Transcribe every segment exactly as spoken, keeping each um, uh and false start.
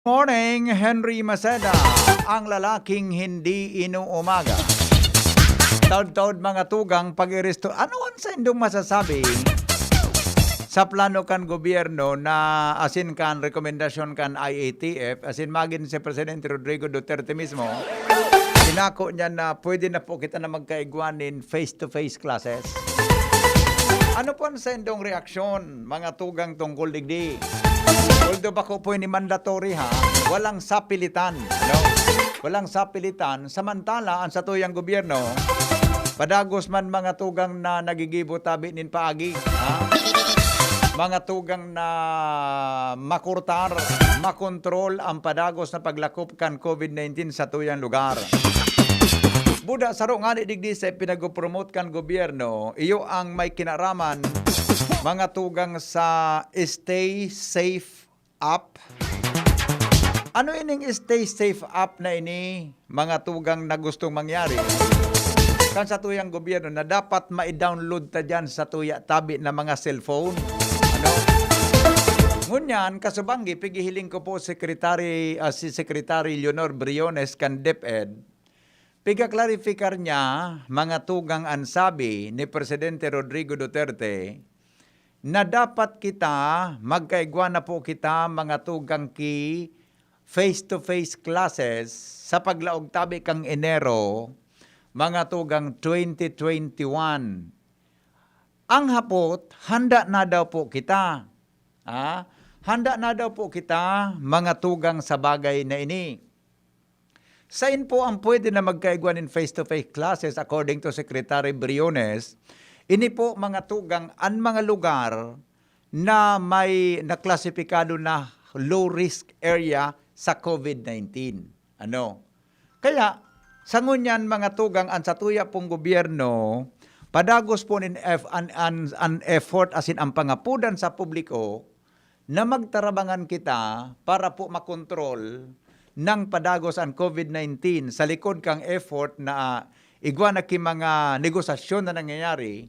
Morning, Henry Maceda, ang lalaking hindi inuumaga. Taod-taod mga tugang pag-iresto. Ano ang saindong masasabi sa plano kan gobyerno na asin kan rekomendasyon kan I A T F, asin magin si Presidente Rodrigo Duterte mismo, inako niya na pwede na po kita na magkaigwa nin face-to-face classes? Ano po ang saindong reaksyon, mga tugang, tungkol digdi? Although bako po ini mandatory, ha, walang sapilitan, no? Walang sapilitan, samantala ang satuyang gobyerno, padagos man mga tugang na nagigibo tabi nin paagi, ha? Mga tugang na makurtar, makontrol ang padagos na paglakop kan COVID nineteen sa tuyang lugar. Buda saro ngani digdi sa ipinag-promote kan gobyerno, iyo ang may kinaraman, mga tugang, sa Stay Safe App. Ano ining Stay Safe App na ini, mga tugang, na gustong mangyari kan satuyang gobyerno na dapat mai-download ta diyan sa tuya tabi na mga cellphone? Ano? Ngunyan, kasubanggi, pigihiling ko po Secretary, ah, si Secretary Leonor Briones kan DepEd, piga-klaripikar niya, mga tugang, an sabi ni Presidente Rodrigo Duterte na dapat kita, magkaigwa na po kita, mga tugang, ki face-to-face classes sa paglaog tabi kan Enero, mga tugang, twenty twenty-one. Ang hapot, handa na daw po kita. Ah, handa na daw po kita, mga tugang, sa bagay na ini. Sain po ang pwede na magkaigwa nin face-to-face classes, according to Secretary Briones? Ini po, mga tugang, an mga lugar na may naklasipikado na low risk area sa COVID nineteen. Ano? Kaya, sa ngunyan, mga tugang, an satuya pong gobyerno, padagos po nin eff-, an, an, an effort asin ang pangapodan sa publiko na magtarabangan kita para po makontrol nang padagos an COVID nineteen sa likod kang effort na igwa na ki mga negosasyon na nangyayari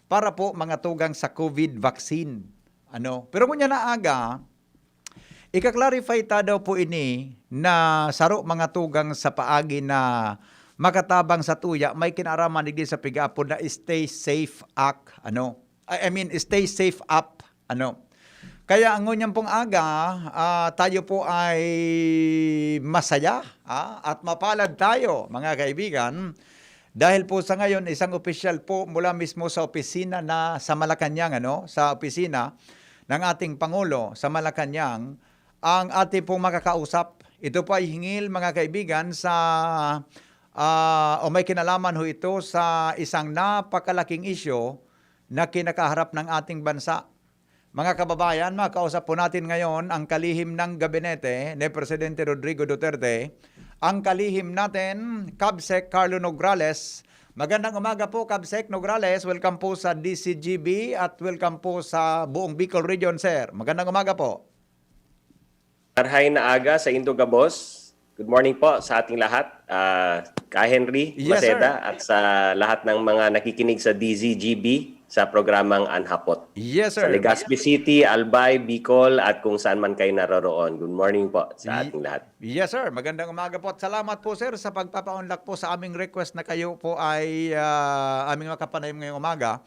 para po, mga tugang, sa COVID vaccine. Ano? Pero ngunyan na aga, ika-clarify ta daw po ini na saro, mga tugang, sa paagi na makatabang sa tuya, may kinaraman digdi sa pigaapod na Stay Safe Act, ano? I, I mean, Stay Safe App, ano? Kaya ngunyan pong aga, ah, tayo po ay masaya, ah, at mapalad tayo, mga kaibigan, dahil po sa ngayon, isang opisyal po mula mismo sa opisina na sa Malacañang, ano, sa opisina ng ating Pangulo sa Malacañang, ang ating pong makakausap. Ito po ay hingil, mga kaibigan, sa, ah, o may kinalaman ho ito sa isang napakalaking isyu na kinakaharap ng ating bansa. Mga kababayan, makakausap po natin ngayon ang kalihim ng gabinete ni Presidente Rodrigo Duterte, ang kalihim natin, Kabsec Carlo Nograles. Magandang umaga po, Kabsec Nograles. Welcome po sa D Z G B at welcome po sa buong Bicol Region, sir. Magandang umaga po. Marhay na aga saindo gabos. Good morning po sa ating lahat, ah, Ka Henry Yes, Maceda, sir. at sa lahat ng mga nakikinig sa D Z G B sa programang An Hapot. Yes, Sa sir. Legazpi City, Albay, Bicol, at kung saan man kayo naroroon. Good morning po sa Ye-, ating lahat. Yes, sir. Magandang umaga po at salamat po, sir, sa pagpapaunlak po sa aming request na kayo po ay, ah, aming makapanayam ngayong umaga.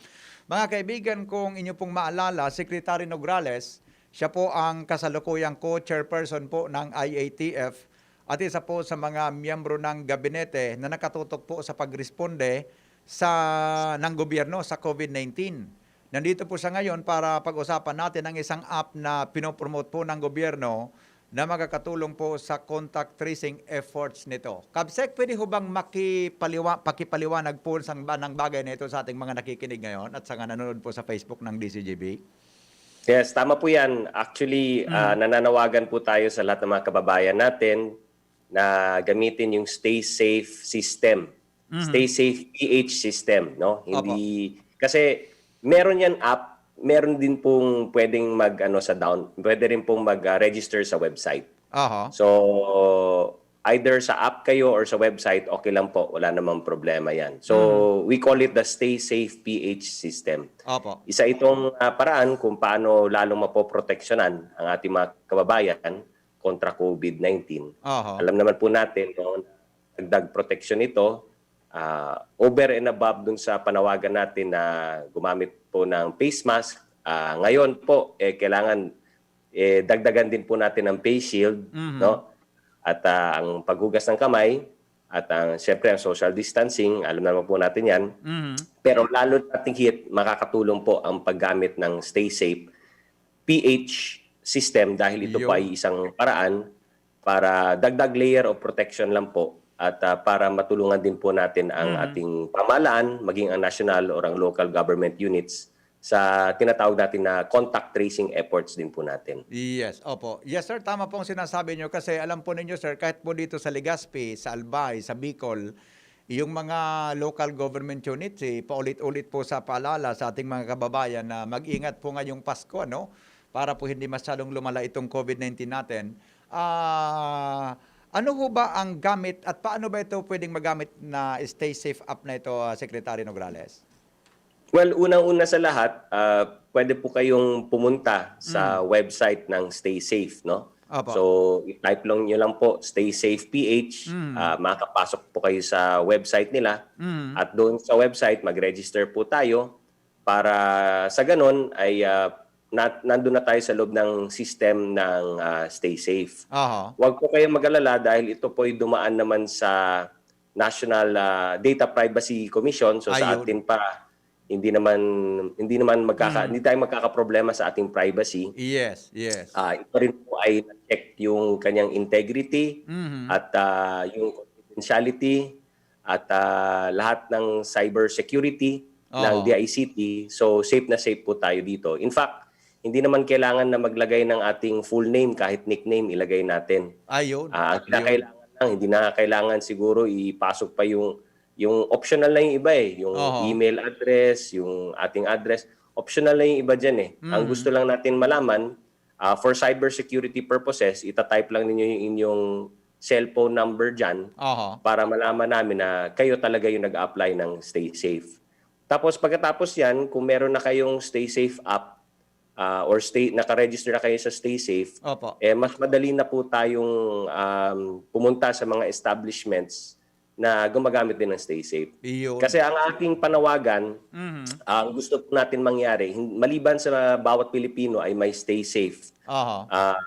Mga kaibigan, kung inyo pong maalala, Secretary Nograles, siya po ang kasalukuyang co-chairperson po ng I A T F at isa po sa mga miyembro ng gabinete na nakatutok po sa pagresponde sa, ng gobyerno sa COVID nineteen. Nandito po siya ngayon para pag-usapan natin ang isang app na pinopromote po ng gobyerno na makakatulong po sa contact tracing efforts nito. Kabsec, pwede ho bang makipaliwa-, pakipaliwanag po sa ba-, ng bagay na ito sa ating mga nakikinig ngayon at sa mga nanonood po sa Facebook ng D Z G B? Yes, tama po yan. Actually, Mm. ah, nananawagan po tayo sa lahat ng mga kababayan natin na gamitin yung Stay Safe system. Mhm. Stay Safe P H system, no? Opo. Hindi, kasi meron yan app, meron din pong pwedeng mag, ano, sa down, pwede rin pong mag, ah, register sa website. Aha. So, either sa app kayo or sa website, okay lang po, wala namang problema yan. So, Mhm. we call it the Stay Safe P H system. Opo. Isa itong, ah, paraan kung paano lalong mapoproteksyonan ang ating mga kababayan kontra COVID nineteen. Aha. Alam naman po natin, no, dagdag proteksyon ito, ah, over and above dun sa panawagan natin na gumamit po ng face mask. Ah, ngayon po, eh, kailangan, eh, dagdagan din po natin ng face shield, Mhm. no? At, ah, ang paghugas ng kamay at ang, siyempre, ang social distancing, alam naman po natin yan. Mhm. Pero lalo nating hit, makakatulong po ang paggamit ng Stay Safe P H system dahil ito po Yun. ay isang paraan para dagdag layer of protection lang po at, ah, para matulungan din po natin ang Mhm. ating pamahalaan, maging ang national or ang local government units sa tinatawag natin na contact tracing efforts din po natin. Yes, opo. Yes, sir, tama po ang sinasabi nyo kasi alam po ninyo, sir, kahit po dito sa Legazpi, sa Albay, sa Bicol, yung mga local government units, eh, paulit-ulit po sa paalala sa ating mga kababayan na mag-ingat po ngayong Pasko, ano? Para po hindi masyadong lumala itong COVID nineteen natin. Ah, ano ho ba ang gamit at paano ba ito pwedeng magamit na Stay Safe app na ito, ah, Secretary Nograles? Well, unang-una sa lahat, ah, pwede po kayong pumunta sa Mm. website ng Stay Safe, no? Opo. So, i-type lang nyo lang po, Stay Safe P H. Mm. Ah, makakapasok po kayo sa website nila. Mm. At doon sa website, mag-register po tayo para sa ganun ay, ah, na, nandun na tayo sa loob ng system ng, ah, Stay Safe. Aha. Huwag po kayong mag-alala dahil ito po'y dumaan naman sa National, ah, Data Privacy Commission. So, sa Ayun. atin pa, hindi naman, hindi naman magkaka-, Mm. hindi tayo magkakaproblema sa ating privacy. Yes, yes. Ah, ito rin po ay na-check yung kanyang integrity Mhm. at, ah, yung confidentiality at, ah, lahat ng cyber security ng Oo. D I C T. So, safe na safe po tayo dito. In fact, hindi naman kailangan na maglagay ng ating full name, kahit nickname ilagay natin. Ayun. Ah, ang Yun. kinakailangan lang, hindi na kailangan siguro ipasok pa yung, yung optional na yung iba eh, yung Oho. email address, yung ating address, optional na yung iba dyan eh. Ang Mhm. gusto lang natin malaman, ah, for cybersecurity purposes, itatype lang ninyo yung inyong cellphone number dyan Oho. para malaman namin na kayo talaga yung nag-a-apply ng Stay Safe. Tapos pagkatapos yan, kung meron na kayong Stay Safe app, ah, or stay, nakaregister na kayo sa Stay Safe, Opo. eh, mas madali na po tayong, um, pumunta sa mga establishments na gumagamit din ng Stay Safe. Iyon. Kasi ang ating panawagan, Mhm. ang gusto po natin mangyari, hin-, maliban sa bawat Pilipino ay may Stay Safe. Aha. Ah,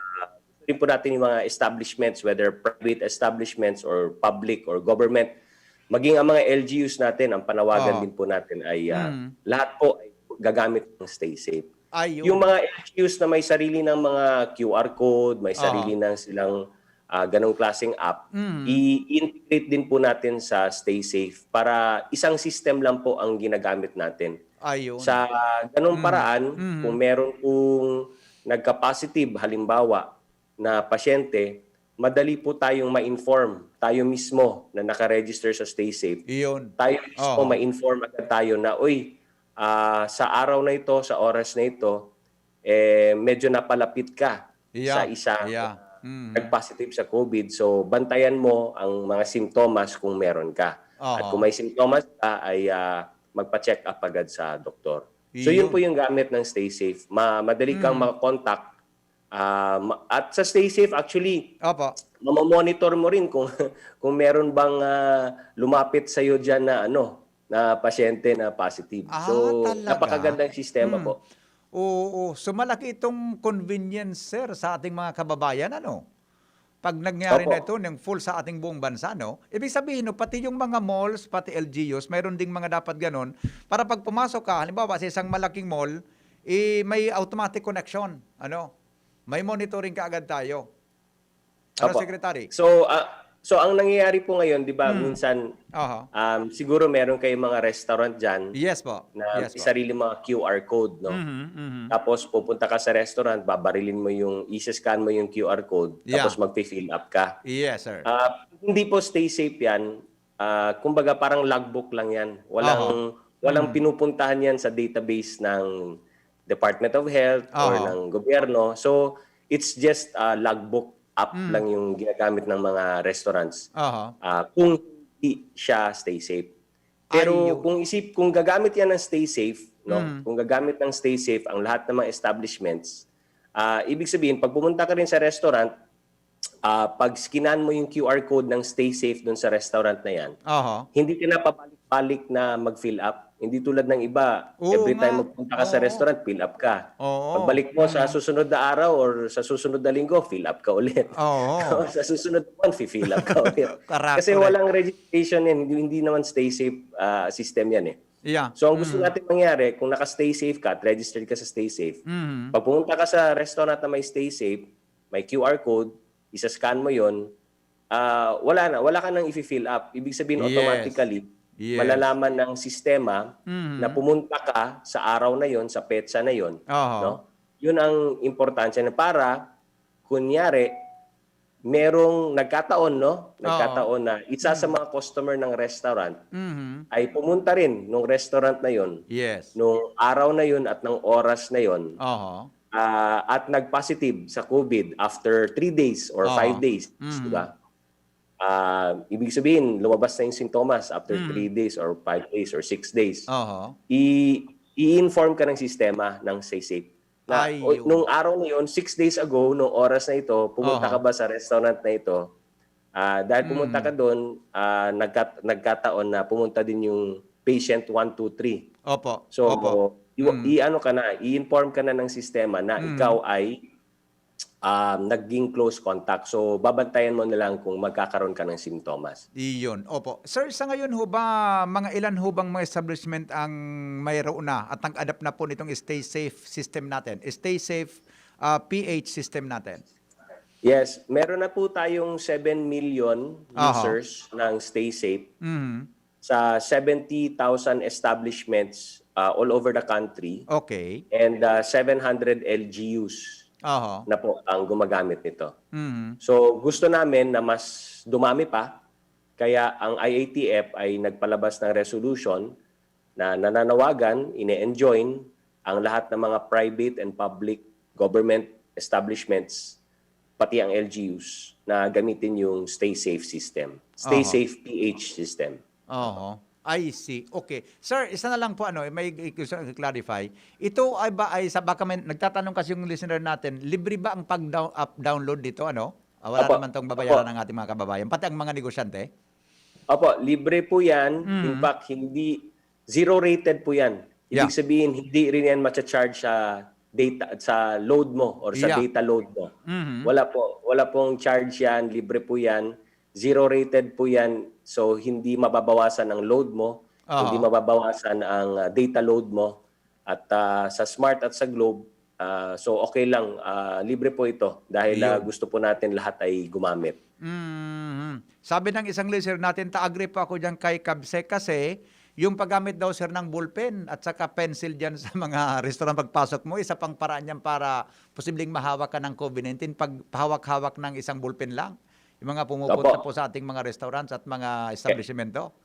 gusto rin po natin yung mga establishments, whether private establishments or public or government, maging ang mga L G Us natin, ang panawagan Oo. din po natin ay, ah, Mm. lahat po ay gagamit ng Stay Safe. Ayun. Yung mga L G Us na may sarili ng mga Q R code, may Oo. sarili na silang, ah, ganong klaseng app, Mm. i-integrate din po natin sa Stay Safe para isang system lang po ang ginagamit natin. Ayun. Sa ganong Mm. paraan, Mm. kung meron pong nagka-positive, halimbawa, na pasyente, madali po tayong ma-inform, tayo mismo na naka-register sa Stay Safe. Iyon. Tayo mismo Oo. ma-inform agad tayo na, "Uy, ah, sa araw na ito, sa oras na ito, eh, medyo napalapit ka Yeah. sa isang Yeah. Mm. nag-positive sa COVID. So, bantayan mo ang mga simptomas kung meron ka. At Oo. kung may simptomas ka, ay, ah, magpa-check up agad sa doktor." So, Iyon. yun po yung gamit ng Stay Safe. Ma-, madali kang Mm. makakontakt. Ah, ma-, at sa Stay Safe, actually, Opo. mamomonitor mo rin kung, kung meron bang, ah, lumapit sa'yo dyan na, ano, na pasyente na positive. Ah, So, talaga? napakagandang sistema Hmm. po. Oo. So, malaki itong convenience, sir, sa ating mga kababayan, ano? Pag nangyari Opo. na ito, ng full sa ating buong bansa, no? Ibig sabihin, no, pati yung mga malls, pati L G Us, mayroon ding mga dapat ganon. Para pag pumasok ka, halimbawa, sa isang malaking mall, eh, may automatic connection, ano? May monitoring ka agad tayo. Ano, Opo. Secretary? So, ah, so ang nangyayari po ngayon, di ba, Hmm. minsan, Aha. um, siguro meron kayong mga restaurant dyan Yes po. na Yes may po. sarili mga Q R code, no? Mhm, mhm. Tapos pupunta ka sa restaurant, babarilin mo yung, isi-scan mo yung Q R code, Yeah. tapos magpi-fill up ka. Yes, sir. Ah, hindi po Stay Safe yan. Ah, kumbaga parang logbook lang yan. Walang, Aha. walang Mhm. pinupuntahan yan sa database ng Department of Health or Aha. ng gobyerno. So, it's just a logbook app Mm. lang yung ginagamit ng mga restaurants. Aha. Ah, kung hindi siya Stay Safe. Pero Ayun. kung isip, kung gagamit yan ng Stay Safe, no? Mm. Kung gagamit ng Stay Safe ang lahat ng mga establishments, ah, ibig sabihin, pag pumunta ka rin sa restaurant, Ah, pag scan mo yung Q R code ng Stay Safe dun sa restaurant na yan, Aha. hindi ka na pabalik-balik na mag-fill up. Hindi tulad ng iba, Oo every time nga. magpunta ka sa Oo. restaurant, fill up ka. Oo. Pagbalik mo sa Mm. susunod na araw or sa susunod na linggo, fill up ka ulit. Oo. Sa susunod na buwan, fill up ka ulit. Correct, Kasi correct. Walang registration yan, hindi, hindi naman Stay Safe ah, system yan eh. Yeah. So ang gusto Mm. natin mangyari, kung naka-Stay Safe ka at registered ka sa Stay Safe, Mhm. pag pumunta ka sa restaurant na may Stay Safe, may Q R code, isa-scan mo yon, ah, wala na, wala ka nang i-fill up. Ibig sabihin, Yes. Automatically, Yes. malalaman ng sistema Mhm. na pumunta ka sa araw na yon, sa petsa na yon. Aha. No? Yun ang importansya na para, kunyari, merong nagkataon, no? Oo. Nagkataon na isa sa Mm. mga customer ng restaurant Mhm. ay pumunta rin nung restaurant na yon, Yes. nung araw na yon at ng oras na yon, Aha. ah, at nag-positive sa COVID after three days or Oo. five days, Mm. di ba? Ah, ibig sabihin, lumabas na yung sintomas after Mm. three days or five days or six days. Aha. I- i-inform ka ng sistema ng Stay Safe. Na, Ay, o, yun. nung araw na yun, six days ago, nung oras na ito, pumunta Aha. ka ba sa restaurant na ito? Ah, dahil pumunta Mm. ka doon, ah, nagkat- nagkataon na pumunta din yung patient one two three. Opo. So, Opo. i- Mm. i-ano ka na, i-inform ka na ng sistema na Mm. ikaw ay um, naging close contact. So, babantayan mo na lang kung magkakaroon ka ng simptomas. Iyon. Opo. Sir, sa ngayon ho ba, mga ilan ho bang mga establishment ang mayroon na at nag-adapt na po nitong Stay Safe system natin? Stay Safe ah, P H system natin? Yes, meron na po tayong seven million Aha. users ng Stay Safe Mhm. sa seventy thousand establishments uh, all over the country Okay. and uh, seven hundred L G Us Aha. na po ang gumagamit nito. Mhm. So gusto namin na mas dumami pa, kaya ang I A T F ay nagpalabas ng resolution na nananawagan, ine-enjoin ang lahat ng mga private and public government establishments, pati ang L G Us, na gamitin yung Stay Safe system. Stay Aha. Safe P H system. Oho. I see. Okay. Sir, isa na lang po, ano, may i- gusto ko clarify. Ito ay ba ay sa, baka may nagtatanong kasi yung listener natin, libre ba ang pag-download dito, ano? Ah, wala Opo. naman tong babayaran Opo. ng ating mga kababayan, pati ang mga negosyante? Opo, libre po yan. In Mhm. fact, hindi, zero rated po yan. Ibig Yeah. sabihin, hindi rin yan macha-charge sa data, sa load mo or sa Yeah. data load mo. Mhm. Wala po, wala pong charge yan, libre po yan. Zero rated po yan. So, hindi mababawasan ang load mo, Aha. hindi mababawasan ang ah, data load mo. At ah, sa Smart at sa Globe, ah, so okay lang, ah, libre po ito dahil ah, Yun. gusto po natin lahat ay gumamit. Mhm. Sabi ng isang listener natin, ta-agree po ako diyan kay Kabsek kasi yung paggamit daw, sir, ng ballpen at saka pencil diyan sa mga restaurant pagpasok mo, isa pang paraan yan para posibleng mahawak ka ng COVID nineteen, pag pahawak-hawak ng isang ballpen lang. Yung mga pumupunta Opo. po sa ating mga restaurants at mga establishmento.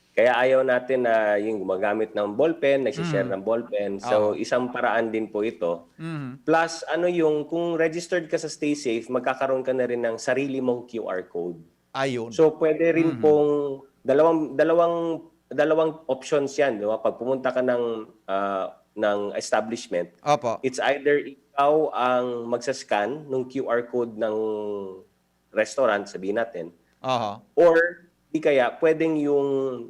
Kaya ayaw natin na yung gumagamit ng ballpen, nagsishare Mm. ng ballpen. So, Oo. isang paraan din po ito. Mhm. Plus, ano yung, kung registered ka sa Stay Safe, magkakaroon ka na rin ng sarili mong Q R code. Ayun. So, pwede rin Mhm. pong dalawang, dalawang, dalawang options yan, di ba? Pag pumunta ka ng, ah, ng establishment, Opo. it's either ikaw ang magsascan ng Q R code ng restaurant, sabihin natin, Aha. or di kaya, pwedeng yung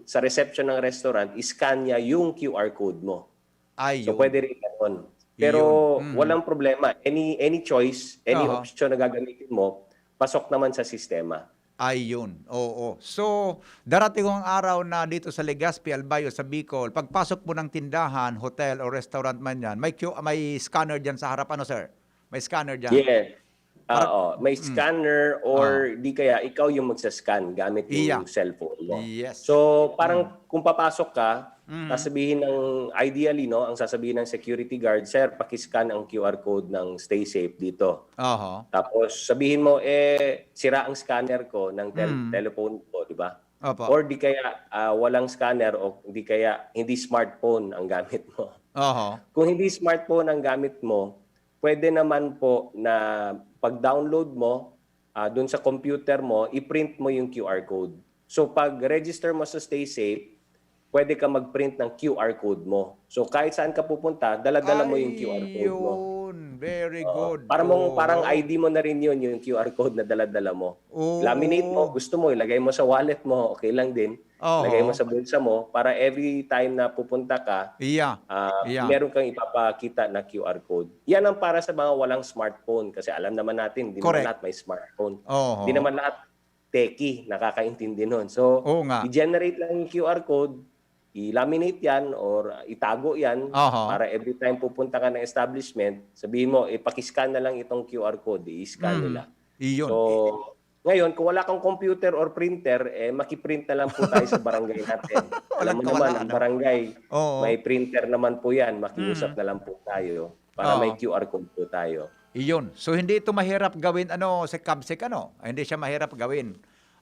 sa reception ng restaurant, i-scan niya yung Q R code mo. Ayun. So, pwede rin ganun. Pero Yun. Mhm. walang problema. Any any choice, any Aha. option na gagamitin mo, pasok naman sa sistema. Ayun. Oo. So, darating ang araw na dito sa Legazpi, Albay o sa Bicol, pagpasok mo ng tindahan, hotel o restaurant man yan, may Q-, may scanner dyan sa harap, ano, sir? May scanner dyan. Yes. Parang Oo, may mm. scanner or di kaya ikaw yung magsa-scan gamit yung Iya. cellphone mo. Yes. So, parang Mm. kung papasok ka, Mm. sasabihin ng, ideally, no, ang sasabihin ng security guard, "Sir, paki-scan ang Q R code ng Stay Safe dito." Aha. Tapos sabihin mo, "Eh, sira ang scanner ko ng tel- Mm. telephone ko," di ba? Opo. Or di kaya ah, walang scanner o di kaya hindi smartphone ang gamit mo. Aha. Kung hindi smartphone ang gamit mo, pwede naman po na pag-download mo, ah, dun sa computer mo, i-print mo yung Q R code. So pag register mo sa Stay Safe, pwede ka mag-print ng Q R code mo. So kahit saan ka pupunta, dala-dala mo yung Q R code mo. Ayun. Very Oo. good. Para mong parang Oo. I D mo na rin yun, yung Q R code na dala-dala mo. Oo. Laminate mo, gusto mo, ilagay mo sa wallet mo, okay lang din. Oo. Ilagay mo sa bulsa mo para every time na pupunta ka, Iya. ah, Iya. meron kang ipapakita na Q R code. Yan ang para sa mga walang smartphone kasi alam naman natin, hindi naman Correct. lahat may smartphone. Oo. Hindi naman lahat techie nakakaintindi nun. So, Oo nga. i-generate lang yung Q R code, i-laminate yan or itago yan Aha. para every time pupunta ka ng establishment, sabihin mo, ipakiscan na lang itong Q R code, i-scan Mm. nila. Iyon. So, ngayon, kung wala kang computer or printer, eh, makiprint na lang po tayo sa barangay natin. Alam Walang mo naman, kawala, ang ano? barangay, Oo. may printer naman po yan. Makiusap Mm. na lang po tayo para may Oo. Q R code po tayo. Iyon. So, hindi ito mahirap gawin, ano, si Kabsek, ano? Hindi siya mahirap gawin.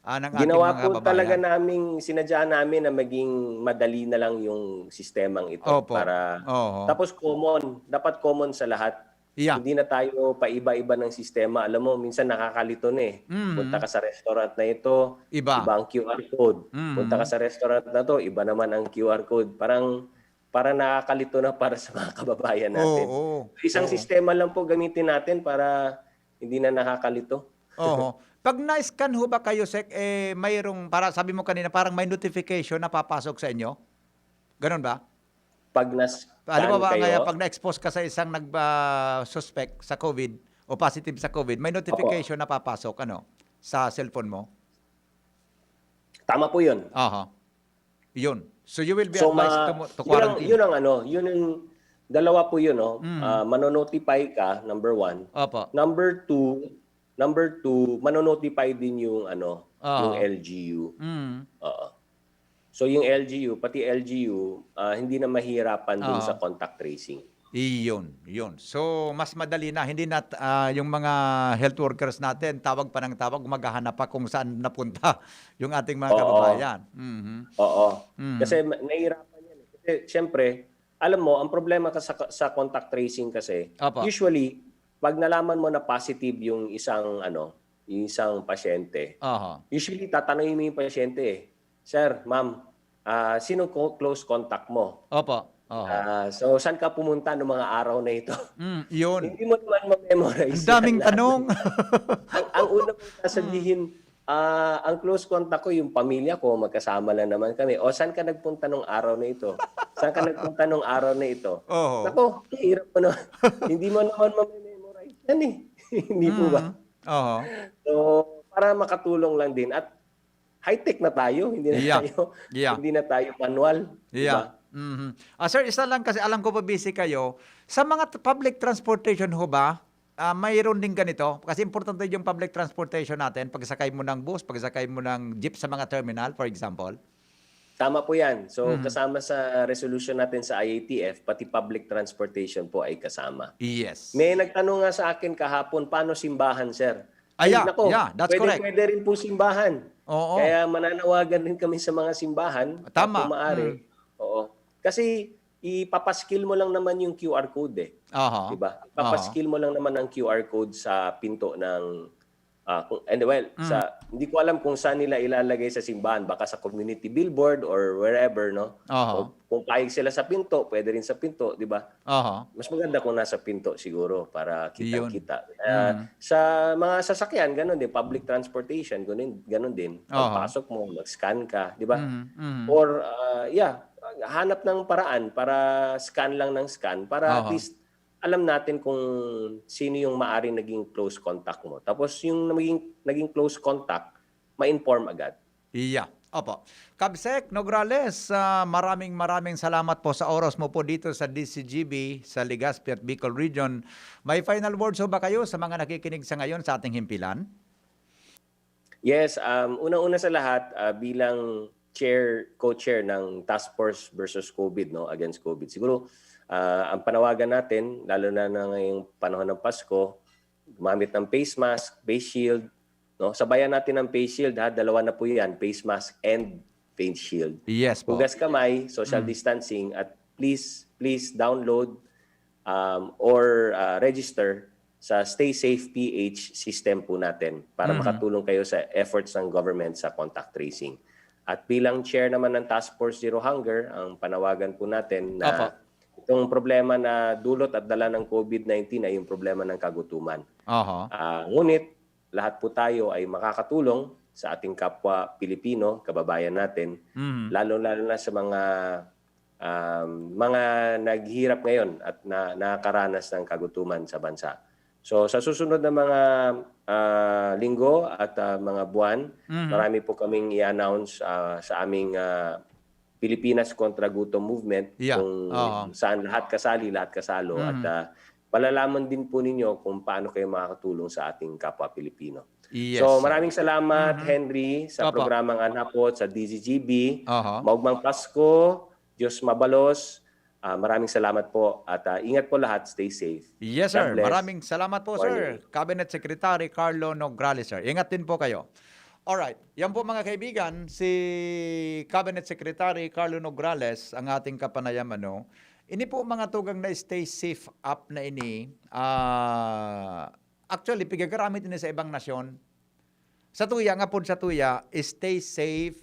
Ah, ng ating Ginawa mga po talaga kababayan. Naming, sinadya namin na maging madali na lang yung sistemang ito Opo. para Oo. tapos common, dapat common sa lahat. Yeah. Hindi na tayo paiba-iba ng sistema. Alam mo, minsan nakakalito na eh. Mhm. Punta ka sa restaurant na ito, Iba. iba ang Q R code. Mhm. Punta ka sa restaurant na to, iba naman ang Q R code. Parang, parang nakakalito na para sa mga kababayan natin. Oo. Isang Oo. sistema lang po gamitin natin para hindi na nakakalito. Oho. Pag na-scan ho ba kayo, Sec, eh, mayroong, para sabi mo kanina, parang may notification na papasok sa inyo? Ganun ba? Pag nas Halimbawa, scan kayo, ngayon, pag na-expose ka sa isang nag, ah, suspect sa COVID o positive sa COVID, may notification na papasok, ano, sa cellphone mo? Tama po yun. Aha. Yun. So, you will be So, advised ma- to, mo- to yun ang, quarantine. Yun ang ano, yun ang dalawa po yun, no? Mm. Ah, mano-notify ka, number one. Opo. Number two, number two, mano-notify din yung ano, Oo. yung L G U. Mm. Oo. So yung L G U, pati L G U, ah, hindi na mahihirapan dun Oo. sa contact tracing. Iyon, yun. So, mas madali na. Hindi na, ah, yung mga health workers natin, tawag pa ng tawag, maghahanap pa kung saan napunta yung ating mga Oo. kababayan. Mhm. Oo. Mm. Kasi ma- nahihirapan yan eh. Kasi syempre, alam mo, ang problema ka sa, sa contact tracing kasi, Opo. usually, pag nalaman mo na positive yung isang, ano, yung isang pasyente, Aha. usually tatanungin mo yung pasyente eh, "Sir, ma'am, ah, sino ko close contact mo?" Opo. Oho. Ah, so, saan ka pumunta noong mga araw na ito? Mm, yun. Hindi mo naman ma-memorize Ang daming yan lahat. tanong. Ang, ang una mong sasabihin, ah, ang close contact ko, yung pamilya ko, magkasama lang naman kami. O, saan ka nagpunta nung araw na ito? Saan ka nagpunta nung araw na ito? Oho. Nako, hirap mo na. Hindi mo naman ma-memorize yan eh. Hindi po ba? Mm. Oho. So, para makatulong lang din. At high-tech na tayo. Hindi na Yeah. tayo, Yeah. hindi na tayo manual. Di ba? Yeah. Mhm. Ah, sir, isa lang kasi alam ko pa busy kayo. Sa mga t- public transportation ho ba, ah, mayroon din ganito? Kasi importante yung public transportation natin. Pagsakay mo ng bus, pagsakay mo ng jeep sa mga terminal, for example. Tama po yan. So, Mhm. kasama sa resolution natin sa I A T F, pati public transportation po ay kasama. Yes. May nagtanong nga sa akin kahapon, "Paano simbahan, sir?" Ah, Ay, yeah, nako, yeah, that's pwede, correct. Pwede rin po simbahan. Oo. Kaya mananawagan rin kami sa mga simbahan, Tama. kung maaari. Mm. Oo. Kasi ipapaskil mo lang naman yung Q R code eh. Aha. Diba? Aha. Ipapaskil mo lang naman ang Q R code sa pinto ng, ah, kung, and well, Mm. sa, hindi ko alam kung saan nila ilalagay sa simbahan, baka sa community billboard or wherever, no? Aha. O kung payag sila sa pinto, pwede rin sa pinto, di ba? Aha. Mas maganda kung nasa pinto siguro para Yun. kitang-kita. Ah, Mm. Sa mga sasakyan, ganun din, public transportation, ganun, ganun din. Aha. Pagpasok mo, mag-scan ka, di ba? Mhm, mhm. Or, ah, yeah, hanap ng paraan para scan lang ng scan para at Aha. least alam natin kung sino yung maaring naging close contact mo. Tapos yung naging, naging close contact, ma-inform agad. Iya. Opo. Kabsec Nograles, ah, maraming, maraming salamat po sa oras mo po dito sa D C G B, sa Legazpi at Bicol Region. May final words ho ba kayo sa mga nakikinig sa ngayon sa ating himpilan? Yes, um, unang-una sa lahat, ah, bilang chair, co-chair ng Task Force versus COVID, no, against COVID. Siguro, ah, ang panawagan natin, lalo na, na ngayong panahon ng Pasko, gumamit ng face mask, face shield, no? Sabayan natin ng face shield, ha, dalawa na po 'yan, face mask and face shield. Yes po. Hugas kamay, social Mm. distancing, at please, please download, um, or, ah, register sa Stay Safe P H system po natin para Mhm. makatulong kayo sa efforts ng government sa contact tracing. At bilang chair naman ng Task Force Zero Hunger, ang panawagan po natin na Opo. Itong problema na dulot at dala ng COVID nineteen ay yung problema ng kagutuman. Aha. Ah, ngunit lahat po tayo ay makakatulong sa ating kapwa Pilipino, kababayan natin, Mhm. lalo-lalo na sa mga, um, mga naghihirap ngayon at na nakakaranas ng kagutuman sa bansa. So, sa susunod na mga, ah, linggo at, ah, mga buwan, Mhm. marami po kaming i-announce, ah, sa aming, ah, Pilipinas Kontra Gutom Movement, Yeah. kung Oo. saan lahat kasali, lahat kasalo. At, Mhm. ah, malalaman din po ninyo kung paano kayo makakatulong sa ating kapwa Pilipino. Yes, So, sir. maraming salamat, Mhm. Henry, sa Opo. programang Anhapot sa D Z G B. Aha. Maugmang Pasko, Diyos mabalos. Ah, maraming salamat po. At, ah, ingat po lahat. Stay safe. Yes, God sir. bless. Maraming salamat po, sir. Morning. Cabinet Secretary Carlo Nograles, sir. Ingat din po kayo. Alright. Yan po, mga kaibigan, si Cabinet Secretary Carlo Nograles, ang ating kapanayam, ano. Ini po, mga tugang na Stay Safe app na ini, ah, actually, pigagaramit ini sa ibang nasyon. Sa tuya, nga pod sa tuya, Stay Safe,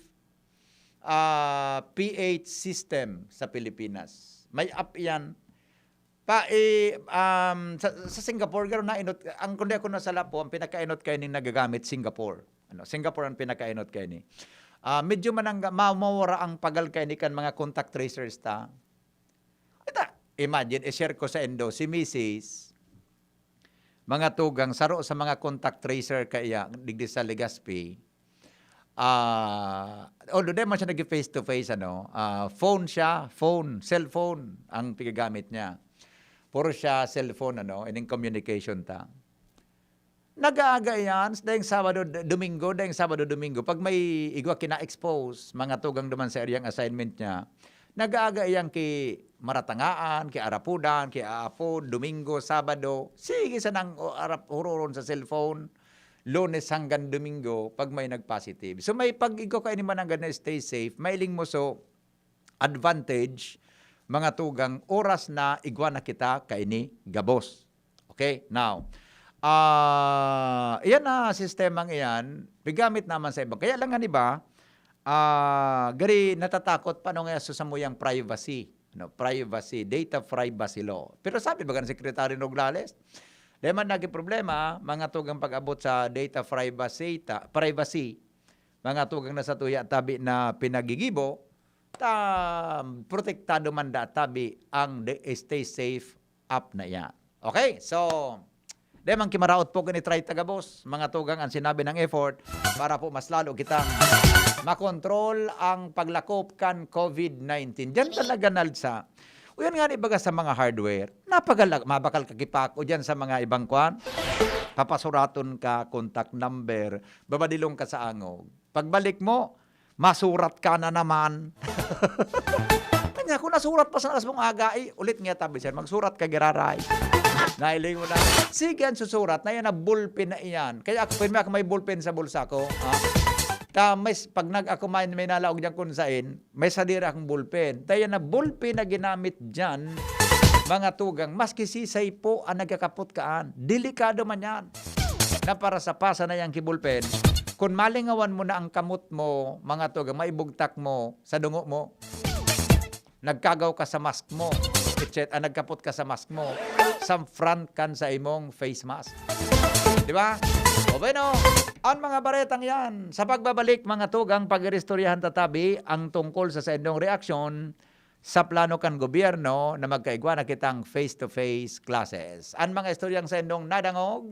ah, P H system sa Pilipinas. May app iyan. Pa, eh, um, sa, sa Singapore, garo nainot, ang kundi ako nasala po, ang pinakainot kayo ning nagagamit, Singapore. Ano, Singapore ang pinakainot kayo ni. Ah, medyo manangga, ma-, mawara ang pagal kayo ni kan mga contact tracers ta. Ita, imagine, i-share ko sa indo, si misis, mga tugang, saro sa mga contact tracer kaya, digdi sa Legazpi, ah, although di man siya nag-face to face, ano, ah, phone siya, phone, cellphone ang pigagamit niya. Puro siya cellphone, ano, ining communication ta. Nag-aaga iyan, dahil Sabado, D-, Domingo, dahil Sabado, Domingo, pag may igwa kina-expose, mga tugang duman sa iyang assignment niya, nag-aaga iyan ki Maratangaan, ki Arapudan, ki Aapod, Domingo, Sabado, sige sanang o arap-, huroron sa cellphone, Lunes hanggang Domingo, pag may nag-positive. So, may pag-igwa kayo ni mananggad na stay safe, mailing mo so, advantage, mga tugang, oras na igwa na kita kaini gabos. Okay, now, ah, iyan na sistemang iyan, pigamit naman sa iba. Kaya lang nga, di ba, ah, gari natatakot, paano nga sa samuyang privacy? No, privacy, data privacy law. Pero sabi ba ng Secretary Nograles, di man naging problema, mga tugang pag-abot sa data privacy, ta, privacy, mga tugang na sa tuya tabi na pinagigibo, ta, protektado man da tabi ang de-, Stay Safe app na iyan. Okay, so, di man kimaraot po kini try taga boss, mga tugang ang sinabi ng effort para po mas lalo kitang makontrol ang paglakop kan COVID nineteen. Diyan talaga nalsa. Uyan nga ni baga sa mga hardware, napagal-, mabakal ka kipak o diyan sa mga ibang kwan, papasuraton ka, contact number, babadilong ka sa angog. Pagbalik mo, masurat ka na naman. Kanya, kung nasurat pa sa alas mong aga, eh, ulit nga tabi, sir, magsurat ka, giraray. Nailing mo na. Sige, ang susurat na yan, na ballpen na iyan. Kaya ako, pirmi ako may ballpen sa bulsa ko. Ha? Ta, may, pag nag-ako man, may nalaog dyan kung sain, may sadiri akong ballpen. Tayo na ballpen na ginamit dyan, mga tugang, maski sisay po ang nagkakapot kaan. Delikado man yan. Na para sa pasa na yang kibulpen, kung malingawan mo na ang kamot mo, mga tugang, maibugtak mo sa dungo mo, nagkagaw ka sa mask mo, et cetera, ah, nagkapot ka sa mask mo, sa front kan sa imong face mask. Di ba? O bueno, ang mga baretang yan, sa pagbabalik, mga tugang, pag-iristoryahan tatabi ang tungkol sa saindong reaksyon sa plano kan gobyerno na magkaigwa na kitang face-to-face classes. Ang mga istoryang saindong nadangog,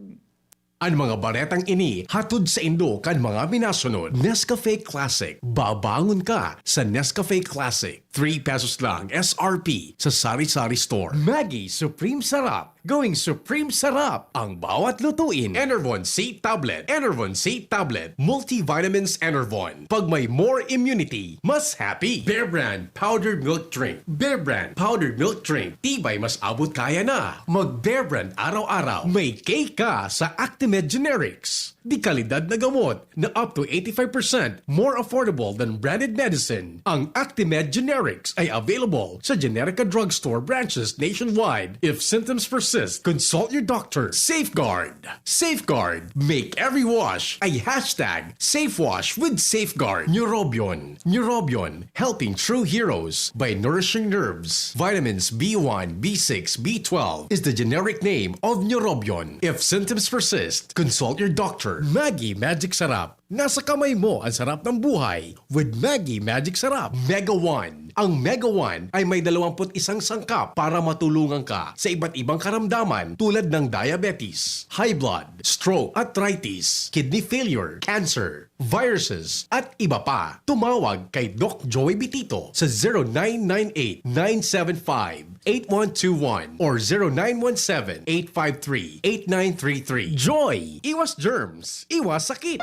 An mga baretang ini hatod saindo kan mga minasunod: Nescafe Classic. Babangon ka sa Nescafe Classic. Three pesos lang S R P sa Sari-Sari Store. Maggi Supreme Sarap. Going Supreme Sarap ang bawat lutuin. Enervon C Tablet. Enervon C Tablet. Multivitamins Enervon. Pag may more immunity, mas happy. Bear Brand Powdered Milk Drink. Bear Brand Powdered Milk Drink. Tibay mas abot kaya na. Mag Bear Brand araw-araw. May cake ka sa Actimed Generics. De kalidad na gamot na up to eighty-five percent more affordable than branded medicine. Ang Actimed Generics ay available sa Generica Drugstore branches nationwide. If symptoms persist, consult your doctor. Safeguard. Safeguard. Make every wash a hashtag safe wash with Safeguard. Neurobion. Neurobion. Helping true heroes by nourishing nerves. Vitamins B one, B six, B twelve is the generic name of Neurobion. If symptoms persist, consult your doctor. Maggi Magic Sarap. Nasa kamay mo ang sarap ng buhay with Maggi Magic Sarap. Mega One. Ang Mega One ay may dalawampu't isang sangkap para matulungan ka sa iba't ibang karamdaman tulad ng diabetes, high blood, stroke, arthritis, kidney failure, cancer, viruses, at iba pa. Tumawag kay Doc Joey Bitito sa zero nine nine eight, nine seven five, eight one two one or zero nine one seven, eight five three, eight nine three three. Joy! Iwas germs, iwas sakit!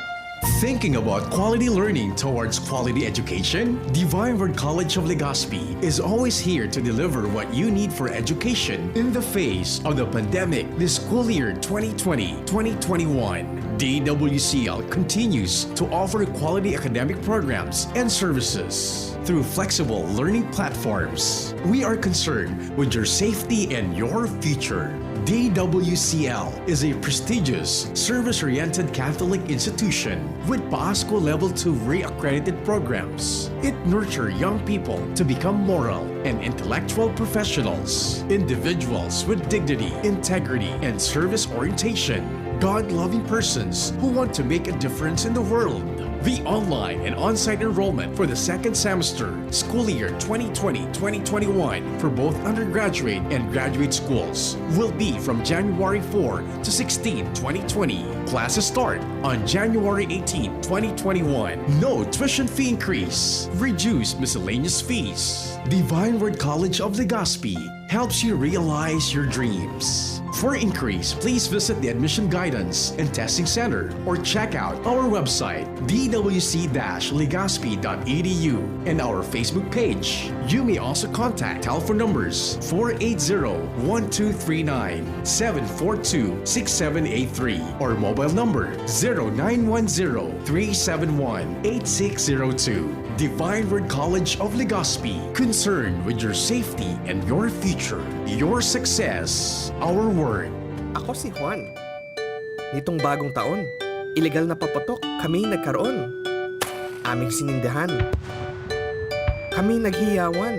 Thinking about quality learning towards quality education? Divine Word College of Legazpi is always here to deliver what you need for education in the face of the pandemic this school year twenty twenty, twenty twenty-one. D W C L continues to offer quality academic programs and services through flexible learning platforms. We are concerned with your safety and your future. D W C L is a prestigious, service-oriented Catholic institution with PASCO Level two re-accredited programs. It nurtures young people to become moral and intellectual professionals, individuals with dignity, integrity, and service orientation, God-loving persons who want to make a difference in the world. The online and on-site enrollment for the second semester, school year twenty twenty, twenty twenty-one, for both undergraduate and graduate schools will be from January four to sixteen, twenty twenty. Classes start on January eighteen, twenty twenty-one. No tuition fee increase. Reduced miscellaneous fees. Divine Word College of Legazpi helps you realize your dreams. For inquiries, please visit the Admission Guidance and Testing Center or check out our website, d w c dash legazpi dot e d u, and our Facebook page. You may also contact telephone numbers four eight zero, one two three nine, seven four two, six seven eight three or mobile number zero nine one zero, three seven one, eight six zero two. Divine Word College of Legazpi, concerned with your safety and your future, your success, our word. Ako si Juan. Nitong bagong taon, ilegal na paputok kami nagkaroon. Aming sinindihan. Kami naghiyawan.